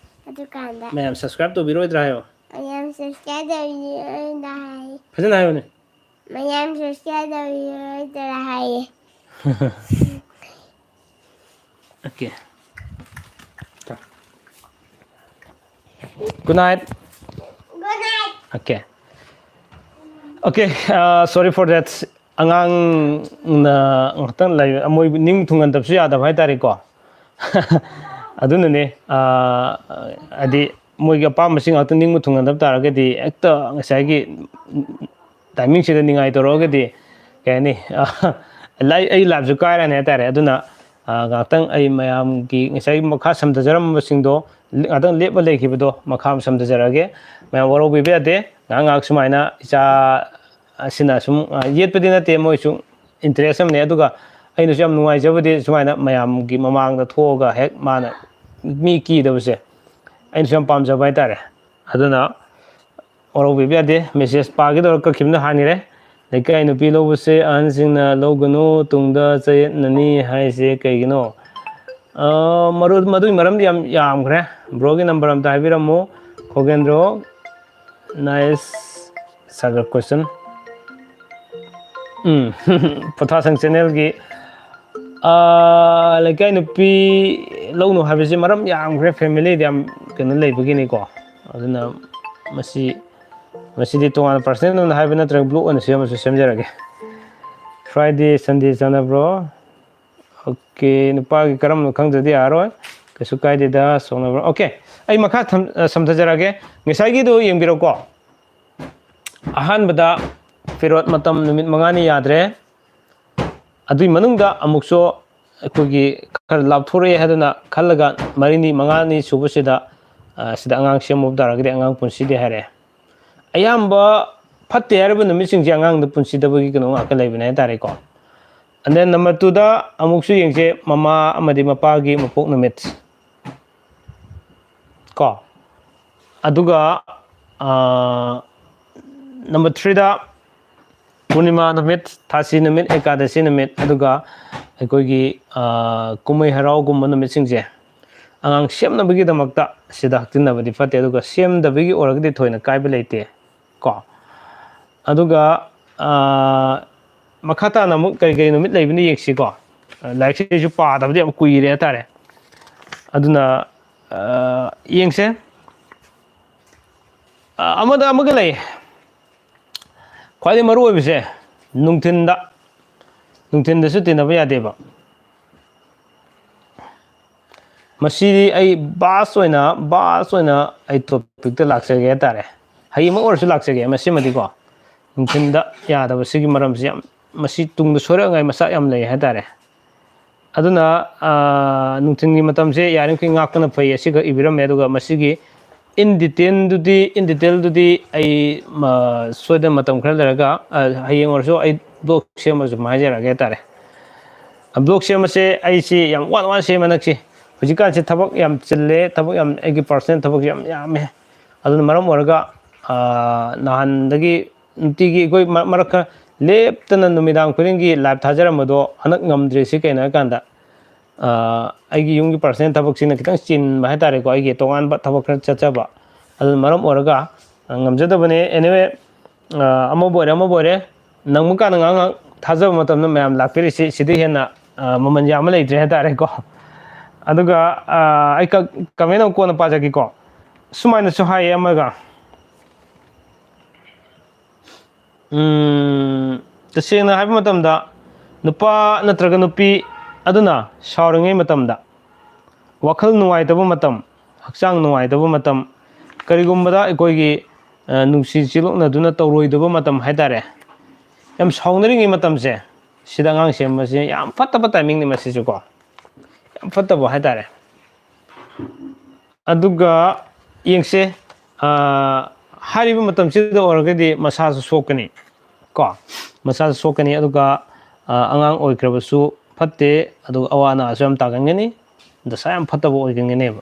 ꯑꯗꯨꯀꯥꯟꯗ ꯃꯌꯥꯝ subscribe ꯇꯧꯕꯤꯔꯣꯏꯗ꯭ꯔꯥ ꯍꯥꯏꯌꯣ꯫ ꯃꯌꯥꯝ subscribe ꯇꯧꯕꯤꯔꯣꯏꯗ꯭ꯔꯥ ꯍꯥꯏ꯫ ꯐꯖꯅ ꯍꯥꯏꯌꯣꯅꯦ꯫ ꯃꯌꯥꯝ subscribe ꯇꯧꯕꯤꯔꯣꯏꯗ꯭ꯔꯥ ꯍꯥꯏꯌꯦ꯫ Okay. Good night. Good night. Okay. Okay, uh, sorry for that. ꯑꯉꯥꯡꯅ ꯉꯥꯛꯇꯪ ꯂꯩ, ꯃꯣꯏ ꯅꯤꯡ ꯊꯨꯡꯍꯟꯗꯕꯁꯨ ꯌꯥꯗꯕ ꯍꯥꯏꯇꯥꯔꯦꯀꯣ꯫ ꯑꯗꯨꯅꯅꯦ, ꯑ, ꯍꯥꯏꯗꯤ ꯃꯣꯏꯒꯤ ꯑꯄꯥꯝꯕꯁꯤꯡ ꯉꯥꯛꯇ ꯅꯤꯡꯕ ꯊꯨꯡꯍꯟꯗꯕ ꯇꯥꯔꯒꯗꯤ ꯍꯦꯛꯇ ꯉꯁꯥꯏꯒꯤ timing ꯁꯤꯗ ꯅꯤꯡꯉꯥꯏ ꯇꯧꯔꯛꯑꯒꯗꯤ ꯀꯩ ꯍꯥꯏꯅꯤ, ꯑ, ꯂꯥꯏ-, ꯑꯩ live ꯁꯨ ꯀꯥꯏꯔꯅꯤ ꯍꯥꯏꯇꯥꯔꯦ꯫ ꯑꯗꯨꯅ, ꯑ, ꯉꯥꯛꯇꯪ ꯑꯩ ꯃꯌꯥꯝꯒꯤ ꯉꯁꯥꯏ ꯃꯈꯥ ꯁꯝꯊꯖꯔꯝꯕꯁꯤꯡꯗꯣ ꯉꯥꯛꯇꯪ ꯂꯦꯞꯄ ꯂꯩꯈꯤꯕꯗꯣ ꯃꯈꯥ ꯁꯝꯊꯖꯔꯛꯑꯒꯦ꯫ ꯃꯌꯥꯝ ꯋꯥꯔꯧꯕꯤꯕ ꯌꯥꯗꯦ꯫ ꯉꯥꯏꯍꯥꯛ ꯉꯥꯏꯍꯥꯛ ꯁꯨꯃꯥꯏꯅ ꯏꯆꯥ ꯑꯁꯤꯅ ꯁꯨꯝ, ꯑ, ꯌꯦꯠꯄꯗꯤ ꯅꯠꯇꯦ, ꯃꯣꯏꯁꯨ interest ꯑꯃꯅꯦ꯫ ꯑꯗꯨꯒ ꯑꯩꯅꯁꯨ ꯌꯥꯝ ꯅꯨꯡꯉꯥꯏꯖꯕꯗꯤ ꯁꯨꯃꯥꯏꯅ ꯃꯌꯥꯝꯒꯤ ꯃꯃꯥꯡꯗ ꯊꯣꯛꯑꯒ ꯍꯦꯛ ꯃꯥꯅ ꯃꯤ ꯀꯤꯗꯕꯁꯦ ꯑꯩꯅꯁꯨ ꯌꯥꯝ ꯄꯥꯝꯖꯕ ꯍꯥꯏꯇꯥꯔꯦ꯫ ꯑꯗꯨꯅ ꯋꯥꯔꯧꯕꯤꯕ ꯌꯥꯗꯦ꯫ Message ꯄꯥꯒꯦ ꯇꯧꯔ ꯀꯛꯈꯤꯕꯅ ꯍꯥꯟꯈ꯭ꯔꯦ꯫ ꯂꯩꯀꯥꯏ ꯅꯨꯄꯤ ꯂꯧꯕꯁꯦ ꯑꯍꯟꯁꯤꯡꯅ ꯂꯧꯒꯅꯨ, ꯇꯨꯡꯗ ꯆꯌꯦꯠꯅꯅꯤ ꯍꯥꯏꯁꯦ ꯀꯩꯒꯤꯅꯣ? ꯑ, ꯃꯔꯨ-, ꯃꯗꯨꯒꯤ ꯃꯔꯝꯗꯤ ꯌꯥꯝ ꯌꯥꯝꯈ꯭ꯔꯦ꯫ Bro ꯒꯤ number ꯑꯝꯇ ꯍꯥꯏꯕꯤꯔꯝꯃꯨ꯫ ꯈꯣꯒꯦꯟꯗ꯭ꯔꯣ, nice ꯁꯥꯒꯔ question꯫ ꯎꯝ, ꯄꯣꯊꯥꯁꯪ channel ꯒꯤ, ꯑ, ꯂꯩꯀꯥꯏ ꯅꯨꯄꯤ ꯂꯧꯅꯨ ꯍꯥꯏꯕꯁꯦ ꯃꯔꯝ ꯌꯥꯝꯈ꯭ꯔꯦ, family ꯗ ꯌꯥꯝ ꯀꯩꯅꯣ ꯂꯩꯕꯒꯤꯅꯤꯀꯣ꯫ ꯑꯗꯨꯅ ꯃꯁꯤ, ꯃꯁꯤꯗꯤ ꯇꯣꯉꯥꯟꯅ personal ꯑꯣꯏꯅ ꯍꯥꯏꯕ ꯅꯠꯇ꯭ꯔꯒ vlog ꯑꯣꯏꯅ ꯁꯦꯝꯃꯁꯨ ꯁꯦꯝꯖꯔꯒꯦ꯫ Friday, Sunday ꯆꯥꯟꯅꯕ꯭ꯔꯣ? Okay, ꯅꯨꯄꯥꯒꯤ ꯀꯔꯝꯕꯅꯣ ꯈꯪꯗ꯭ꯔꯗꯤ ꯌꯥꯔꯣꯏ꯫ ꯀꯩꯁꯨ ꯀꯥꯏꯗꯦꯗ, ꯁꯣꯛꯅꯕ꯭ꯔꯣ? Okay, ꯑꯩ ꯃꯈꯥ ꯊꯝ-, ꯑ, ꯁꯝꯊꯖꯔꯛꯑꯒꯦ꯫ ꯉꯁꯥꯏꯒꯤꯗꯣ ꯌꯦꯡꯕꯤꯔꯣꯀꯣ꯫ ꯑꯍꯥꯟꯕꯗ ꯐꯤꯔꯣꯠ ꯃꯇꯝ ꯅꯨꯃꯤꯠ ꯃꯉꯥꯅꯤ ꯌꯥꯗ꯭ꯔꯦ꯫ ꯑꯗꯨꯒꯤ ꯃꯅꯨꯡꯗ ꯑꯃꯨꯛꯁꯨ ꯑꯩꯈꯣꯏꯒꯤ ꯈꯔ ꯂꯥꯞꯊꯣꯔꯛꯑꯦ ꯍꯥꯏꯗꯅ ꯈꯜꯂꯒ ꯃꯔꯤꯅꯤ ꯃꯉꯥꯅꯤ ꯁꯨꯕꯁꯤꯗ, ꯑ, ꯁꯤꯗ ꯑꯉꯥꯡ ꯁꯦꯝꯃꯨꯕ ꯇꯥꯔꯒꯗꯤ ꯑꯉꯥꯡ ꯄꯨꯟꯁꯤꯗꯦ ꯍꯥꯏꯔꯛꯑꯦ꯫ ꯑꯌꯥꯝꯕ ꯐꯠꯇꯦ ꯍꯥꯏꯔꯤꯕ ꯅꯨꯃꯤꯠꯁꯤꯡꯁꯦ ꯑꯉꯥꯡꯗ ꯄꯨꯟꯁꯤꯗꯕꯒꯤ ꯀꯩꯅꯣ ꯉꯥꯛꯇ ꯂꯩꯕꯅꯦ ꯍꯥꯏꯇꯥꯔꯦꯀꯣ꯫ And then number two ꯗ ꯑꯃꯨꯛꯁꯨ ꯌꯦꯡꯁꯦ, ꯃꯃꯥ ꯑꯃꯗꯤ ꯃꯄꯥꯒꯤ ꯃꯄꯣꯛ ꯅꯨꯃꯤꯠ꯫ ꯀꯣ꯫ ꯑꯗꯨꯒ ꯅꯝꯕꯔ ꯊ꯭ꯔꯤꯗ ꯄꯨꯔꯅꯤꯃꯥ ꯅꯨꯃꯤꯠ, ꯊꯥꯁꯤ ꯅꯨꯃꯤꯠ, ꯑꯦꯀꯥꯗꯁꯤ ꯅꯨꯃꯤꯠ, ꯑꯗꯨꯒ ꯑꯩꯈꯣꯏꯒꯤ ꯀꯨꯝꯍꯩ ꯍꯔꯥꯎꯒꯨꯝꯕ ꯅꯨꯃꯤꯠꯁꯤꯡꯁꯦ ꯑꯉꯥꯡ ꯁꯦꯝꯅꯕꯒꯤꯗꯃꯛꯇ ꯁꯤꯗ ꯍꯛꯆꯤꯟꯅꯕꯗꯤ ꯐꯠꯇꯦ, ꯑꯗꯨꯒ ꯁꯦꯝꯗꯕꯒꯤ ꯑꯣꯏꯔꯒꯗꯤ ꯊꯣꯏꯅ ꯀꯥꯏꯕ ꯂꯩꯇꯦ ꯀꯣ꯫ ꯑꯗꯨꯒ ꯃꯈꯥ ꯇꯥꯅ ꯑꯃꯨꯛ ꯀꯔꯤ ꯀꯔꯤ ꯅꯨꯃꯤꯠ ꯂꯩꯕꯅ ꯌꯦꯡꯁꯤꯀꯣ꯫ ꯂꯥꯏꯔꯤꯛꯁꯤꯁꯨ ꯄꯥꯗꯕꯗꯤ ꯌꯥꯝ ꯀꯨꯏꯔꯦ ꯍꯥꯏꯇꯥꯔꯦ꯫ ꯑꯗꯨꯅ ꯌꯦꯡꯁꯦ꯫ ꯑꯃꯗ ꯑꯃꯒ ꯂꯩ꯫ ꯈ꯭ꯋꯥꯏꯗꯒꯤ ꯃꯔꯨ ꯑꯣꯏꯕꯁꯦ ꯅꯨꯡꯊꯤꯟꯗ, ꯅꯨꯡꯊꯤꯟꯗꯁꯨ ꯇꯤꯟꯅꯕ ꯌꯥꯗꯦꯕ꯫ ꯃꯁꯤꯗꯤ ꯑꯩ ꯕꯥꯁ ꯑꯣꯏꯅ, ꯕꯥꯁ ꯑꯣꯏꯅ ꯑꯩ ꯇꯣꯄꯤꯛꯇ ꯂꯥꯛꯆꯒꯦ ꯍꯥꯏꯇꯥꯔꯦ꯫ ꯍꯌꯦꯡꯃꯛ ꯑꯣꯏꯔꯁꯨ ꯂꯥꯛꯆꯒꯦ ꯃꯁꯤꯃꯗꯤꯀꯣ꯫ ꯅꯨꯡꯊꯤꯟꯗ ꯌꯥꯗꯕꯁꯤꯒꯤ ꯃꯔꯝꯁꯤ ꯌꯥꯝ, ꯃꯁꯤ ꯇꯨꯡꯗ ꯁꯣꯏꯔꯛꯅꯉꯥꯏ ꯃꯆꯥꯛ ꯌꯥꯝ ꯂꯩ ꯍꯥꯏꯇꯥꯔꯦ꯫ ꯑꯗꯨꯅ ꯅꯨꯡꯊꯤꯜꯒꯤ ꯃꯇꯝꯁꯦ ꯌꯥꯔꯤꯃꯈꯩ ꯉꯥꯛꯄꯅ ꯐꯩ꯫ ꯑꯁꯤꯒ ꯏꯕꯤꯔꯝꯃꯦ꯫ ꯑꯗꯨꯒ ꯃꯁꯤꯒꯤ in detailꯗꯨꯗꯤ, in detailꯗꯨꯗꯤ ꯑꯩ ꯁꯣꯏꯗꯅ ꯃꯇꯝ ꯈꯔ ꯂꯩꯔꯒ, ꯍꯌꯦꯡ ꯑꯣꯏꯔꯁꯨ ꯑꯩ ꯕ꯭ꯂꯣꯛ ꯁꯦꯝꯃꯁꯨ ꯑꯗꯨꯝ ꯍꯥꯏꯖꯔꯛꯑꯒꯦ ꯍꯥꯏꯇꯥꯔꯦ꯫ ꯕ꯭ꯂꯣꯛ ꯁꯦꯝꯕꯁꯦ ꯑꯩꯁꯤ ꯌꯥꯝ ꯋꯥꯅ ꯋꯥꯅ ꯁꯦꯝꯃꯦ ꯍꯟꯗꯛꯁꯤ꯫ ꯍꯧꯖꯤꯛꯀꯥꯟꯁꯤ ꯊꯕꯛ ꯌꯥꯝ ꯆꯤꯜꯂꯦ, ꯊꯕꯛ ꯌꯥꯝ, ꯑꯩꯒꯤ personal ꯊꯕꯛꯁꯨ ꯌꯥꯝ ꯌꯥꯝꯃꯦ꯫ ꯑꯗꯨꯅ ꯃꯔꯝ ꯑꯣꯏꯔꯒ ꯅꯍꯥꯟꯗꯒꯤ ꯅꯨꯡꯇꯤꯒꯤ ꯑꯩꯈꯣꯏ ꯃꯔꯛ ꯈꯔ ꯂꯦꯞꯇꯅ ꯅꯨꯃꯤꯗꯥꯡ ꯈꯨꯗꯤꯡꯒꯤ live ꯊꯥꯖꯔꯝꯕꯗꯣ ꯍꯟꯗꯛ ꯉꯝꯗ꯭ꯔꯤꯁꯤ ꯀꯩꯅꯣ ꯍꯥꯏꯀꯥꯟꯗ, ꯑꯩꯒꯤ ꯌꯨꯝꯒꯤ personal ꯊꯕꯛꯁꯤꯅ ꯈꯤꯇꯪ ꯆꯤꯟꯕ ꯍꯥꯏꯇꯥꯔꯦꯀꯣ, ꯑꯩꯒꯤ ꯇꯣꯉꯥꯟꯕ ꯊꯕꯛ ꯈꯔ ꯆꯠꯆꯕ꯫ ꯑꯗꯨꯅ ꯃꯔꯝ ꯑꯣꯏꯔꯒ ꯉꯝꯖꯗꯕꯅꯦ꯫ Anyway, ꯑꯃꯕꯨ ꯑꯣꯏꯔꯦ, ꯑꯃꯕꯨ ꯑꯣꯏꯔꯦ, ꯅꯪꯕ ꯀꯥꯟꯗ ꯉꯥꯏꯍꯥꯛ ꯉꯥꯏꯍꯥꯛ ꯊꯥꯖꯕ ꯃꯇꯝꯗ ꯃꯌꯥꯝ ꯂꯥꯛꯄꯤꯔꯤꯁꯤ, ꯁꯤꯗꯤ ꯍꯦꯟꯅ ꯃꯃꯜ ꯌꯥꯝꯕ ꯂꯩꯇ꯭ꯔꯦ ꯍꯥꯏꯇꯥꯔꯦꯀꯣ꯫ ꯑꯗꯨꯒ ꯑꯩ comment ꯑꯃ ꯀꯣꯟꯅ ꯄꯥꯖꯒꯦꯀꯣ꯫ ꯁꯨꯃꯥꯏꯅꯁꯨ ꯍꯥꯏꯌꯦ ꯑꯃꯒ, ꯎꯝ, ꯇꯁꯦꯡꯅ ꯍꯥꯏꯕ ꯃꯇꯝꯗ, ꯅꯨꯄꯥ ꯅꯠꯇ꯭ꯔꯒ ꯅꯨꯄꯤ ꯑꯗꯨꯅ ꯁꯥꯎꯔꯤꯉꯩ ꯃꯇꯝꯗ, ꯋꯥꯈꯜ ꯅꯨꯡꯉꯥꯏꯇꯕ ꯃꯇꯝ, ꯍꯛꯆꯥꯡ ꯅꯨꯡꯉꯥꯏꯇꯕ ꯃꯇꯝ, ꯀꯔꯤꯒꯨꯝꯕꯗ ꯑꯩꯈꯣꯏꯒꯤ, ꯑ, ꯅꯨꯡꯁꯤ ꯆꯦꯜꯂꯣꯛꯅꯗꯨꯅ ꯇꯧꯔꯣꯏꯗꯕ ꯃꯇꯝ ꯍꯥꯏꯇꯥꯔꯦ, ꯌꯥꯝ ꯁꯥꯎꯅꯔꯤꯉꯩ ꯃꯇꯝꯁꯦ, ꯁꯤꯗ ꯑꯉꯥꯡ ꯁꯦꯝꯕꯁꯦ ꯌꯥꯝ ꯐꯠꯇꯕ timingꯅꯤ ꯃꯁꯤꯁꯨꯀꯣ, ꯌꯥꯝ ꯐꯠꯇꯕ ꯍꯥꯏꯇꯥꯔꯦ꯫ ꯑꯗꯨꯒ ꯌꯦꯡꯁꯦ, ꯑ, ꯍꯥꯏꯔꯤꯕ ꯃꯇꯝꯁꯤꯗ ꯑꯣꯏꯔꯒꯗꯤ ꯃꯁꯥꯁꯨ ꯁꯣꯛꯀꯅꯤ ꯀꯣ, ꯃꯁꯥꯁꯨ ꯁꯣꯛꯀꯅꯤ꯫ ꯑꯗꯨꯒ, ꯑ, ꯑꯉꯥꯡ ꯑꯣꯏꯈ꯭ꯔꯕꯁꯨ ꯐꯠꯇꯦ꯫ ꯑꯗꯨꯒ ꯑꯋꯥ ꯑꯅꯥꯁꯨ ꯌꯥꯝ ꯇꯥꯒꯟꯒꯅꯤ, ꯗꯁꯥ ꯌꯥꯝ ꯐꯠꯇꯕ ꯑꯣꯏꯒꯟꯒꯅꯦꯕ꯫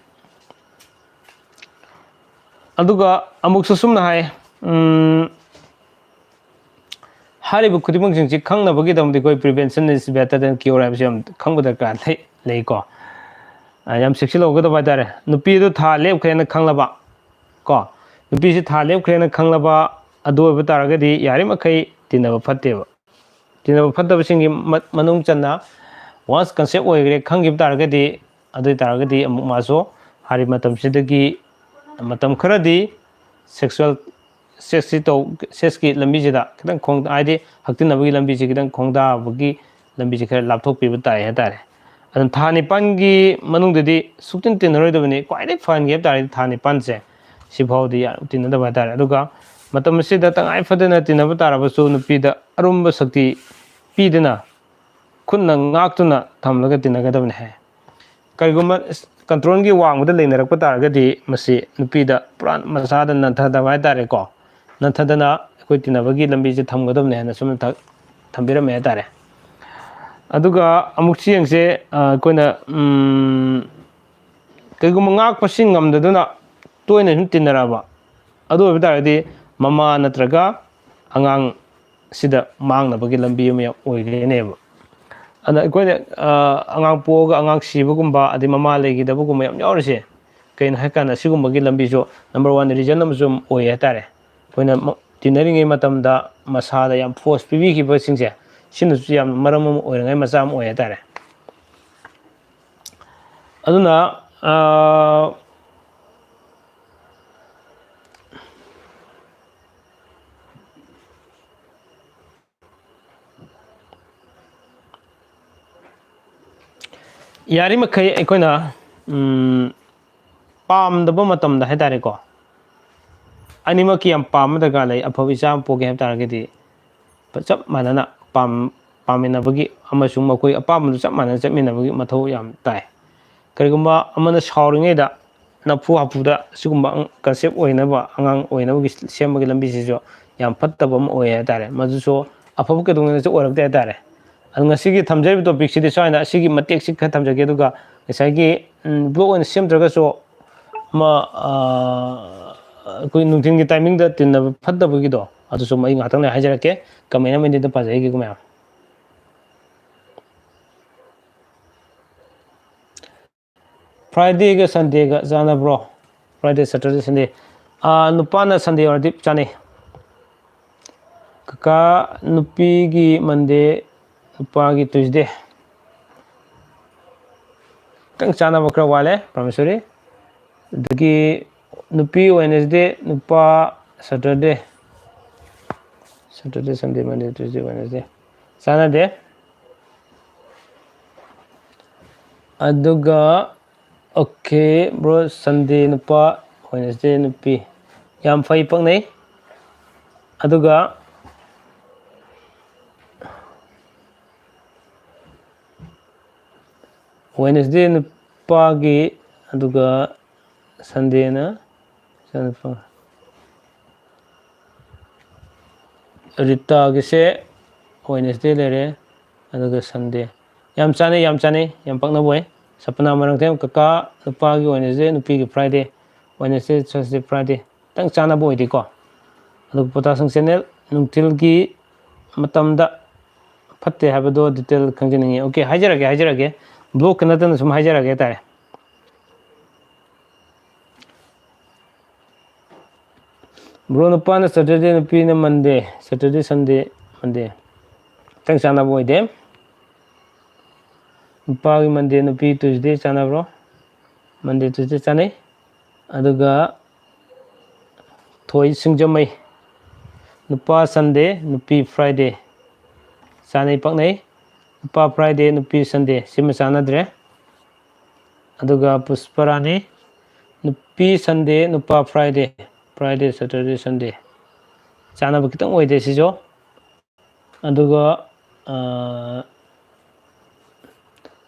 ꯑꯗꯨꯒ ꯑꯃꯨꯛꯁꯨ ꯁꯨꯝꯅ ꯍꯥꯏ, ꯎꯝ, ꯍꯥꯏꯔꯤꯕ ꯈꯨꯗꯤꯡꯃꯛꯁꯤꯡꯁꯤ ꯈꯪꯅꯕꯒꯤꯗꯃꯛꯇ ꯑꯩꯈꯣꯏ prevention is better than cure ꯍꯥꯏꯕꯁꯤ ꯌꯥꯝ ꯈꯪꯕ ꯗꯔꯀꯥꯔ ꯂꯩ, ꯂꯩꯀꯣ꯫ ꯑ, ꯌꯥꯝ ꯆꯦꯛꯁꯤꯜꯍꯧꯒꯗꯕ ꯍꯥꯏꯇꯥꯔꯦ꯫ ꯅꯨꯄꯤ ꯑꯗꯨ ꯊꯥ ꯂꯦꯞꯈ꯭ꯔꯦꯅ ꯈꯪꯂꯕ, ꯀꯣ, ꯅꯨꯄꯤꯁꯤ ꯊꯥ ꯂꯦꯞꯈ꯭ꯔꯦꯅ ꯈꯪꯂꯕ ꯑꯗꯨ ꯑꯣꯏꯕ ꯇꯥꯔꯒꯗꯤ ꯌꯥꯔꯤꯃꯈꯩ ꯇꯤꯟꯅꯕ ꯐꯠꯇꯦꯕ꯫ ꯇꯤꯟꯅꯕ ꯐꯠꯇꯕꯁꯤꯡꯒꯤ ꯃ-, ꯃꯅꯨꯡ ꯆꯟꯅ once conceive ꯑꯣꯏꯈ꯭ꯔꯦ ꯈꯪꯈꯤꯕ ꯇꯥꯔꯒꯗꯤ, ꯑꯗꯨ ꯑꯣꯏ ꯇꯥꯔꯒꯗꯤ ꯑꯃꯨꯛ ꯃꯥꯁꯨ ꯍꯥꯏꯔꯤꯕ ꯃꯇꯝꯁꯤꯗꯒꯤ ꯃꯇꯝ ꯈꯔꯗꯤ sexual, sexꯁꯤ ꯇꯧ, sexꯀꯤ ꯂꯝꯕꯤꯁꯤꯗ ꯈꯤꯇꯪ ꯈꯣꯡ-, ꯍꯥꯏꯗꯤ ꯍꯛꯇꯤꯟꯅꯕꯒꯤ ꯂꯝꯕꯤꯁꯤ ꯈꯤꯇꯪ ꯈꯣꯡꯗꯥꯕꯒꯤ ꯂꯝꯕꯤꯁꯤ ꯈꯔ ꯂꯥꯞꯊꯣꯛꯄꯤꯕ ꯇꯥꯏ ꯍꯥꯏꯇꯥꯔꯦ꯫ ꯑꯗꯨꯅ ꯊꯥ ꯅꯤꯄꯥꯟꯒꯤ ꯃꯅꯨꯡꯗꯗꯤ ꯁꯨꯛꯇꯤꯟ ꯇꯤꯟꯅꯔꯣꯏꯗꯕꯅꯤ꯫ ꯈ꯭ꯋꯥꯏꯗꯒꯤ ꯐꯍꯟꯒꯦ ꯍꯥꯏꯕ ꯇꯥꯔꯗꯤ ꯊꯥ ꯅꯤꯄꯥꯟꯁꯦ ꯁꯤꯐꯥꯎꯗꯤ ꯌꯥꯝ ꯇꯤꯟꯅꯗꯕ ꯍꯥꯏꯇꯥꯔꯦ꯫ ꯑꯗꯨꯒ ꯃꯇꯝ ꯑꯁꯤꯗ ꯇꯉꯥꯏ ꯐꯗꯅ ꯇꯤꯟꯅꯕ ꯇꯥꯔꯕꯁꯨ ꯅꯨꯄꯤꯗ ꯑꯔꯨꯝꯕ ꯁꯛꯇꯤ ꯄꯤꯗꯨꯅ ꯈꯨꯠꯅ ꯉꯥꯛꯇꯨꯅ ꯊꯝꯂꯒ ꯇꯤꯟꯅꯒꯗꯕꯅꯤ ꯍꯥꯏ꯫ ꯀꯔꯤꯒꯨꯝꯕ controlꯒꯤ ꯋꯥꯡꯃꯗ ꯂꯩꯅꯔꯛꯄ ꯇꯥꯔꯒꯗꯤ ꯃꯁꯤ ꯅꯨꯄꯤꯗ ꯄꯨꯔꯥ ꯃꯁꯥꯗ ꯅꯟꯊꯗꯕ ꯍꯥꯏꯇꯥꯔꯦꯀꯣ, ꯅꯟꯊꯗꯅ ꯑꯩꯈꯣꯏ ꯇꯤꯟꯅꯕꯒꯤ ꯂꯝꯕꯤꯁꯦ ꯊꯝꯒꯗꯕꯅꯤ ꯍꯥꯏꯅ ꯁꯨꯝ ꯊ-, ꯊꯝꯕꯤꯔꯝꯃꯦ ꯍꯥꯏꯇꯥꯔꯦ꯫ ꯑꯗꯨꯒ ꯑꯃꯨꯛꯁꯨ ꯌꯦꯡꯁꯦ, ꯑ, ꯑꯩꯈꯣꯏꯅ, ꯎꯝ, ꯀꯩꯒꯨꯝꯕ ꯉꯥꯛꯄꯁꯤ ꯉꯝꯗꯗꯨꯅ ꯇꯣꯏꯅ ꯁꯨꯝ ꯇꯤꯟꯅꯔꯛꯑꯕ, ꯑꯗꯨ ꯑꯣꯏꯕ ꯇꯥꯔꯒꯗꯤ ꯃꯃꯥ ꯅꯠꯇ꯭ꯔꯒ ꯑꯉꯥꯡ ꯁꯤꯗ ꯃꯥꯡꯅꯕꯒꯤ ꯂꯝꯕꯤ ꯑꯃ ꯌꯥꯝ ꯑꯣꯏꯒꯅꯦꯕ꯫ ꯑꯗ ꯑꯩꯈꯣꯏꯅ, ꯑ, ꯑꯉꯥꯡ ꯄꯣꯛꯑꯒ ꯑꯉꯥꯡ ꯁꯤꯕꯒꯨꯝꯕ, ꯑꯗꯩ ꯃꯃꯥ ꯂꯩꯈꯤꯗꯕꯒꯨꯝꯕ ꯌꯥꯝ ꯌꯥꯎꯔꯤꯁꯦ꯫ ꯀꯩꯅꯣ ꯍꯥꯏꯀꯥꯟꯗ ꯁꯤꯒꯨꯝꯕꯒꯤ ꯂꯝꯕꯤꯁꯨ number one reason ꯑꯃꯁꯨ ꯑꯣꯏ ꯍꯥꯏꯇꯥꯔꯦ꯫ ꯑꯩꯈꯣꯏꯅ ꯃ-, ꯇꯤꯟꯅꯔꯤꯉꯩ ꯃꯇꯝꯗ ꯃꯁꯥꯗ ꯌꯥꯝ force ꯄꯤꯕꯤꯈꯤꯕꯁꯤꯡꯁꯦ, ꯁꯤꯅꯁꯨ ꯌꯥꯝ ꯃꯔꯝ ꯑꯃ ꯑꯣꯏꯔꯤꯉꯩ ꯃꯆꯥ ꯑꯃ ꯑꯣꯏ ꯍꯥꯏꯇꯥꯔꯦ꯫ ꯑꯗꯨꯅ, ꯑ, ꯌꯥꯔꯤꯃꯈꯩ ꯑꯩꯈꯣꯏꯅ, ꯎꯝ, ꯄꯥꯝꯗꯕ ꯃꯇꯝꯗ ꯍꯥꯏꯇꯥꯔꯦꯀꯣ, ꯑꯅꯤꯃꯛꯀꯤ ꯌꯥꯝ ꯄꯥꯝꯕ ꯗꯔꯀꯥꯔ ꯂꯩ꯫ ꯑꯐꯕ ꯏꯆꯥ ꯑꯃ ꯄꯣꯛꯀꯦ ꯍꯥꯏꯕ ꯇꯥꯔꯒꯗꯤ ꯆꯞ ꯃꯥꯟꯅꯅ ꯄꯥꯝ-, ꯄꯥꯝꯃꯤꯟꯅꯕꯒꯤ ꯑꯃꯁꯨꯡ ꯃꯈꯣꯏ ꯑꯄꯥꯝꯕꯗꯨ ꯆꯞ ꯃꯥꯟꯅꯅ ꯆꯠꯃꯤꯟꯅꯕꯒꯤ ꯃꯊꯧ ꯌꯥꯝ ꯇꯥꯏ꯫ ꯀꯔꯤꯒꯨꯝꯕ ꯑꯃꯅ ꯁꯥꯎꯔꯤꯉꯩꯗ ꯅꯝꯐꯨ ꯍꯥꯐꯨꯗ ꯁꯤꯒꯨꯝꯕ ꯑꯉ-, conceive ꯑꯣꯏꯅꯕ, ꯑꯉꯥꯡ ꯑꯣꯏꯅꯕꯒꯤ ꯁꯦꯝꯕꯒꯤ ꯂꯝꯕꯤꯁꯤꯁꯨ ꯌꯥꯝ ꯐꯠꯇꯕ ꯑꯃ ꯑꯣꯏ ꯍꯥꯏꯇꯥꯔꯦ꯫ ꯃꯗꯨꯁꯨ ꯑꯐꯕ ꯀꯩꯗꯧꯉꯩꯗꯁꯨ ꯑꯣꯏꯔꯛꯇꯦ ꯍꯥꯏꯇꯥꯔꯦ꯫ ꯑꯗꯨ ꯉꯁꯤꯒꯤ ꯊꯝꯖꯔꯤꯕ topicꯁꯤꯗꯤ ꯁ꯭ꯋꯥꯏꯗ ꯑꯁꯤꯒꯤ ꯃꯇꯦꯛꯁꯤ ꯈꯔ ꯊꯝꯖꯒꯦ, ꯑꯗꯨꯒ ꯉꯁꯥꯏꯒꯤ, ꯎꯝ, blog ꯑꯣꯏꯅ ꯁꯦꯝꯗ꯭ꯔꯒꯁꯨ ꯑꯃ, ꯑ, ꯑꯩꯈꯣꯏ ꯅꯨꯡꯊꯤꯜꯒꯤ timingꯗ ꯇꯤꯟꯅꯕ ꯐꯠꯇꯕꯒꯤꯗꯣ, ꯑꯗꯨꯁꯨ ꯑꯩ ꯉꯥꯏꯍꯥꯛꯇꯪ ꯂꯩꯔ ꯍꯥꯏꯖꯔꯛꯀꯦ꯫ Comment ꯑꯃꯅꯤꯗ ꯄꯥꯖꯩꯒꯦꯀꯣ ꯃꯌꯥꯝ꯫ Fridayꯒ Sundayꯒ ꯆꯥꯟꯅꯕ꯭ꯔꯣ? Friday, Saturday, Sunday꯫ ꯑꯥ, ꯅꯨꯄꯥꯅ Sunday ꯑꯣꯏꯔꯗꯤ ꯆꯥꯅꯩ꯫ ꯀꯀꯥ, ꯅꯨꯄꯤꯒꯤ Monday, ꯅꯨꯄꯥꯒꯤ Tuesday꯫ ꯈꯤꯇꯪ ꯆꯥꯟꯅꯕ ꯈꯔ ꯋꯥꯠꯂꯦ, ꯄ꯭ꯔꯃꯦꯁꯣꯔꯤ꯫ ꯑꯗꯒꯤ ꯅꯨꯄꯤ Wednesday, ꯅꯨꯄꯥ Saturday꯫ Saturday, Sunday, Monday, Tuesday, Wednesday꯫ ꯆꯥꯟꯅꯗꯦ꯫ ꯑꯗꯨꯒ, okay, bro, Sunday ꯅꯨꯄꯥ, Wednesday ꯅꯨꯄꯤ꯫ ꯌꯥꯝ ꯐꯩ, ꯄꯛꯅꯩ꯫ ꯑꯗꯨꯒ Wednesday ꯅꯨꯄꯥꯒꯤ, ꯑꯗꯨꯒ Sundayꯅ ꯏꯆꯥꯅꯨꯄꯥ꯫ ꯔꯤꯇꯥꯒꯤꯁꯦ Wednesday ꯂꯩꯔꯦ, ꯑꯗꯨꯒ Sunday꯫ ꯌꯥꯝ ꯆꯥꯅꯩ, ꯌꯥꯝ ꯆꯥꯅꯩ, ꯌꯥꯝ ꯄꯛꯅꯕ ꯑꯣꯏ꯫ ꯁꯄꯅꯥ ꯃꯔꯝꯊꯦꯝ, ꯀꯀꯥ, ꯅꯨꯄꯥꯒꯤ Wednesday, ꯅꯨꯄꯤꯒꯤ Friday꯫ Wednesday, Thursday, Friday꯫ ꯈꯤꯇꯪ ꯆꯥꯅꯕ ꯑꯣꯏꯗꯦꯀꯣ꯫ ꯑꯗꯨꯒ ꯄꯣꯇꯥꯁꯪ channel, ꯅꯨꯡꯊꯤꯜꯒꯤ ꯃꯇꯝꯗ ꯐꯠꯇꯦ ꯍꯥꯏꯕꯗꯣ detail ꯈꯪꯖꯅꯤꯡꯉꯤ꯫ Okay, ꯍꯥꯏꯖꯔꯒꯦ, ꯍꯥꯏꯖꯔꯒꯦ꯫ Vlogꯀ ꯅꯠꯇꯅ ꯁꯨꯝ ꯍꯥꯏꯖꯔꯒꯦ ꯍꯥꯏꯇꯥꯔꯦ꯫ Bro, ꯅꯨꯄꯥꯅ Saturday, ꯅꯨꯄꯤꯅ Monday, Saturday, Sunday, Monday꯫ ꯈꯤꯇꯪ ꯆꯥꯟꯅꯕ ꯑꯣꯏꯗꯦ꯫ ꯅꯨꯄꯥꯒꯤ Monday, ꯅꯨꯄꯤ Tuesday ꯆꯥꯟꯅꯕ꯭ꯔꯣ? Monday, Tuesday ꯆꯥꯟꯅꯩ꯫ ꯑꯗꯨꯒ ꯊꯣꯏ ꯁꯤꯡꯖꯃꯩ, ꯅꯨꯄꯥ Sunday, ꯅꯨꯄꯤ Friday꯫ ꯆꯥꯅꯩ, ꯄꯛꯅꯩ꯫ ꯅꯨꯄꯥ Friday, ꯅꯨꯄꯤ Sunday, ꯁꯤꯃ ꯆꯥꯟꯅꯗ꯭ꯔꯦ꯫ ꯑꯗꯨꯒ ꯄꯨꯁꯄꯔꯥꯅꯤ, ꯅꯨꯄꯤ Sunday, ꯅꯨꯄꯥ Friday, Friday, Saturday, Sunday꯫ ꯆꯥꯟꯅꯕ ꯈꯤꯇꯪ ꯑꯣꯏꯗꯦ ꯁꯤꯁꯨ꯫ ꯑꯗꯨꯒ, ꯑ,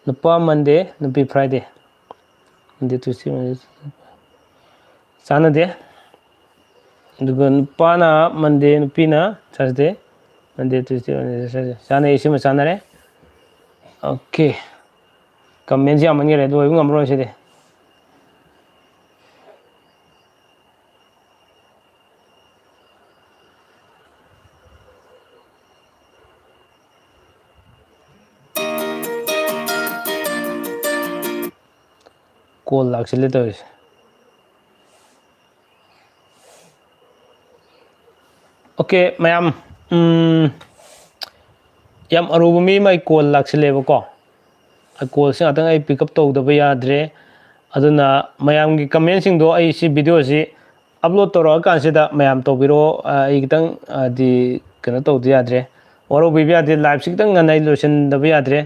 ꯅꯨꯄꯥ Monday, ꯅꯨꯄꯤ Friday꯫ Monday, Tuesday, Wednesday, ꯆꯥꯟꯅꯗꯦ꯫ ꯑꯗꯨꯒ ꯅꯨꯄꯥꯅ Monday, ꯅꯨꯄꯤꯅ Thursday, Monday, Tuesday, Wednesday, Thursday꯫ ꯆꯥꯅꯩ, ꯁꯤꯃ ꯆꯥꯅꯔꯦ꯫ Okay꯫ Commentꯁꯤ ꯌꯥꯝꯃꯟꯈꯔꯦ, ꯂꯣꯏꯕ ꯉꯝꯃꯔꯣꯏ ꯁꯤꯗꯤ꯫ ꯀꯣꯜ ꯂꯥꯛꯁꯤꯜꯂꯦ ꯇꯧꯔꯤꯁꯦ꯫ ꯑꯣꯀꯦ ꯃꯌꯥꯝ, ꯎꯝ, ꯌꯥꯝ ꯑꯔꯨꯕ ꯃꯤ ꯑꯃ ꯑꯩ ꯀꯣꯜ ꯂꯥꯛꯁꯤꯜꯂꯦꯕꯀꯣ꯫ ꯀꯣꯜꯁꯦ ꯉꯥꯛꯇꯪ ꯑꯩ ꯄꯤꯛ ꯑꯞ ꯇꯧꯗꯕ ꯌꯥꯗ꯭ꯔꯦ꯫ ꯑꯗꯨꯅ ꯃꯌꯥꯝꯒꯤ ꯀꯃꯦꯟꯁꯤꯡꯗꯣ ꯑꯩ ꯁꯤ ꯚꯤꯗꯤꯑꯣꯁꯤ ꯑꯞꯂꯣꯗ ꯇꯧꯔꯛꯑꯀꯥꯟꯁꯤꯗ ꯃꯌꯥꯝ ꯇꯧꯕꯤꯔꯛꯑꯣ꯫ ꯑ, ꯑꯩ ꯈꯤꯇꯪ, ꯍꯥꯏꯗꯤ, ꯀꯩꯅꯣ ꯇꯧꯗ ꯌꯥꯗ꯭ꯔꯦ, ꯋꯥꯔꯧꯕꯤꯕ ꯌꯥꯗꯦ꯫ ꯂꯥꯏꯞꯁꯤ ꯈꯤꯇꯪ ꯉꯟꯅ ꯑꯩ ꯂꯣꯏꯁꯤꯟꯗꯕ ꯌꯥꯗ꯭ꯔꯦ꯫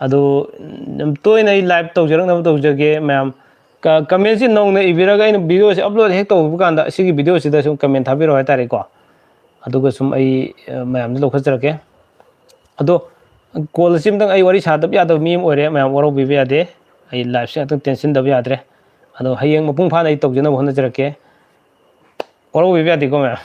ꯑꯗꯨ ꯌꯥꯝ ꯇꯣꯏꯅ ꯑꯩ ꯂꯥꯏꯞ ꯇꯧꯖꯔꯛꯅꯕ ꯇꯧꯖꯒꯦ ꯃꯌꯥꯝ꯫ ꯀ-, ꯀꯃꯦꯟꯁꯤ ꯅꯧꯅ ꯏꯕꯤꯔꯒ ꯑꯩꯅ ꯚꯤꯗꯤꯑꯣꯁꯤ ꯑꯞꯂꯣꯗ ꯍꯦꯛ ꯇꯧꯕ ꯀꯥꯟꯗ ꯁꯤꯒꯤ ꯚꯤꯗꯤꯑꯣꯁꯤꯗ ꯁꯨꯝ ꯀꯃꯦꯟ ꯊꯥꯕꯤꯔꯛꯑꯣ ꯍꯥꯏꯇꯥꯔꯦꯀꯣ꯫ ꯑꯗꯨꯒ ꯁꯨꯝ ꯑꯩ, ꯑ, ꯃꯌꯥꯝꯗ ꯂꯧꯈꯠꯆꯔꯛꯀꯦ꯫ ꯑꯗꯣ ꯀꯣꯜ ꯑꯁꯤ ꯑꯝꯇꯪ ꯑꯩ ꯋꯥꯔꯤ ꯁꯥꯗꯕ ꯌꯥꯗꯕ ꯃꯤ ꯑꯃ ꯑꯣꯏꯔꯦ, ꯃꯌꯥꯝ ꯋꯥꯔꯧꯕꯤꯕ ꯌꯥꯗꯦ꯫ ꯑꯩ ꯂꯥꯏꯞꯁꯦ ꯉꯥꯛꯇꯪ ꯇꯦꯟꯁꯤꯟꯗꯕ ꯌꯥꯗ꯭ꯔꯦ꯫ ꯑꯗꯣ ꯍꯌꯦꯡ ꯃꯄꯨꯡ ꯐꯥꯅ ꯑꯩ ꯇꯧꯖꯅꯕ ꯍꯣꯠꯅꯖꯔꯛꯀꯦ꯫ ꯋꯥꯔꯧꯕꯤꯕ ꯌꯥꯗꯦꯀꯣ ꯃꯌꯥꯝ꯫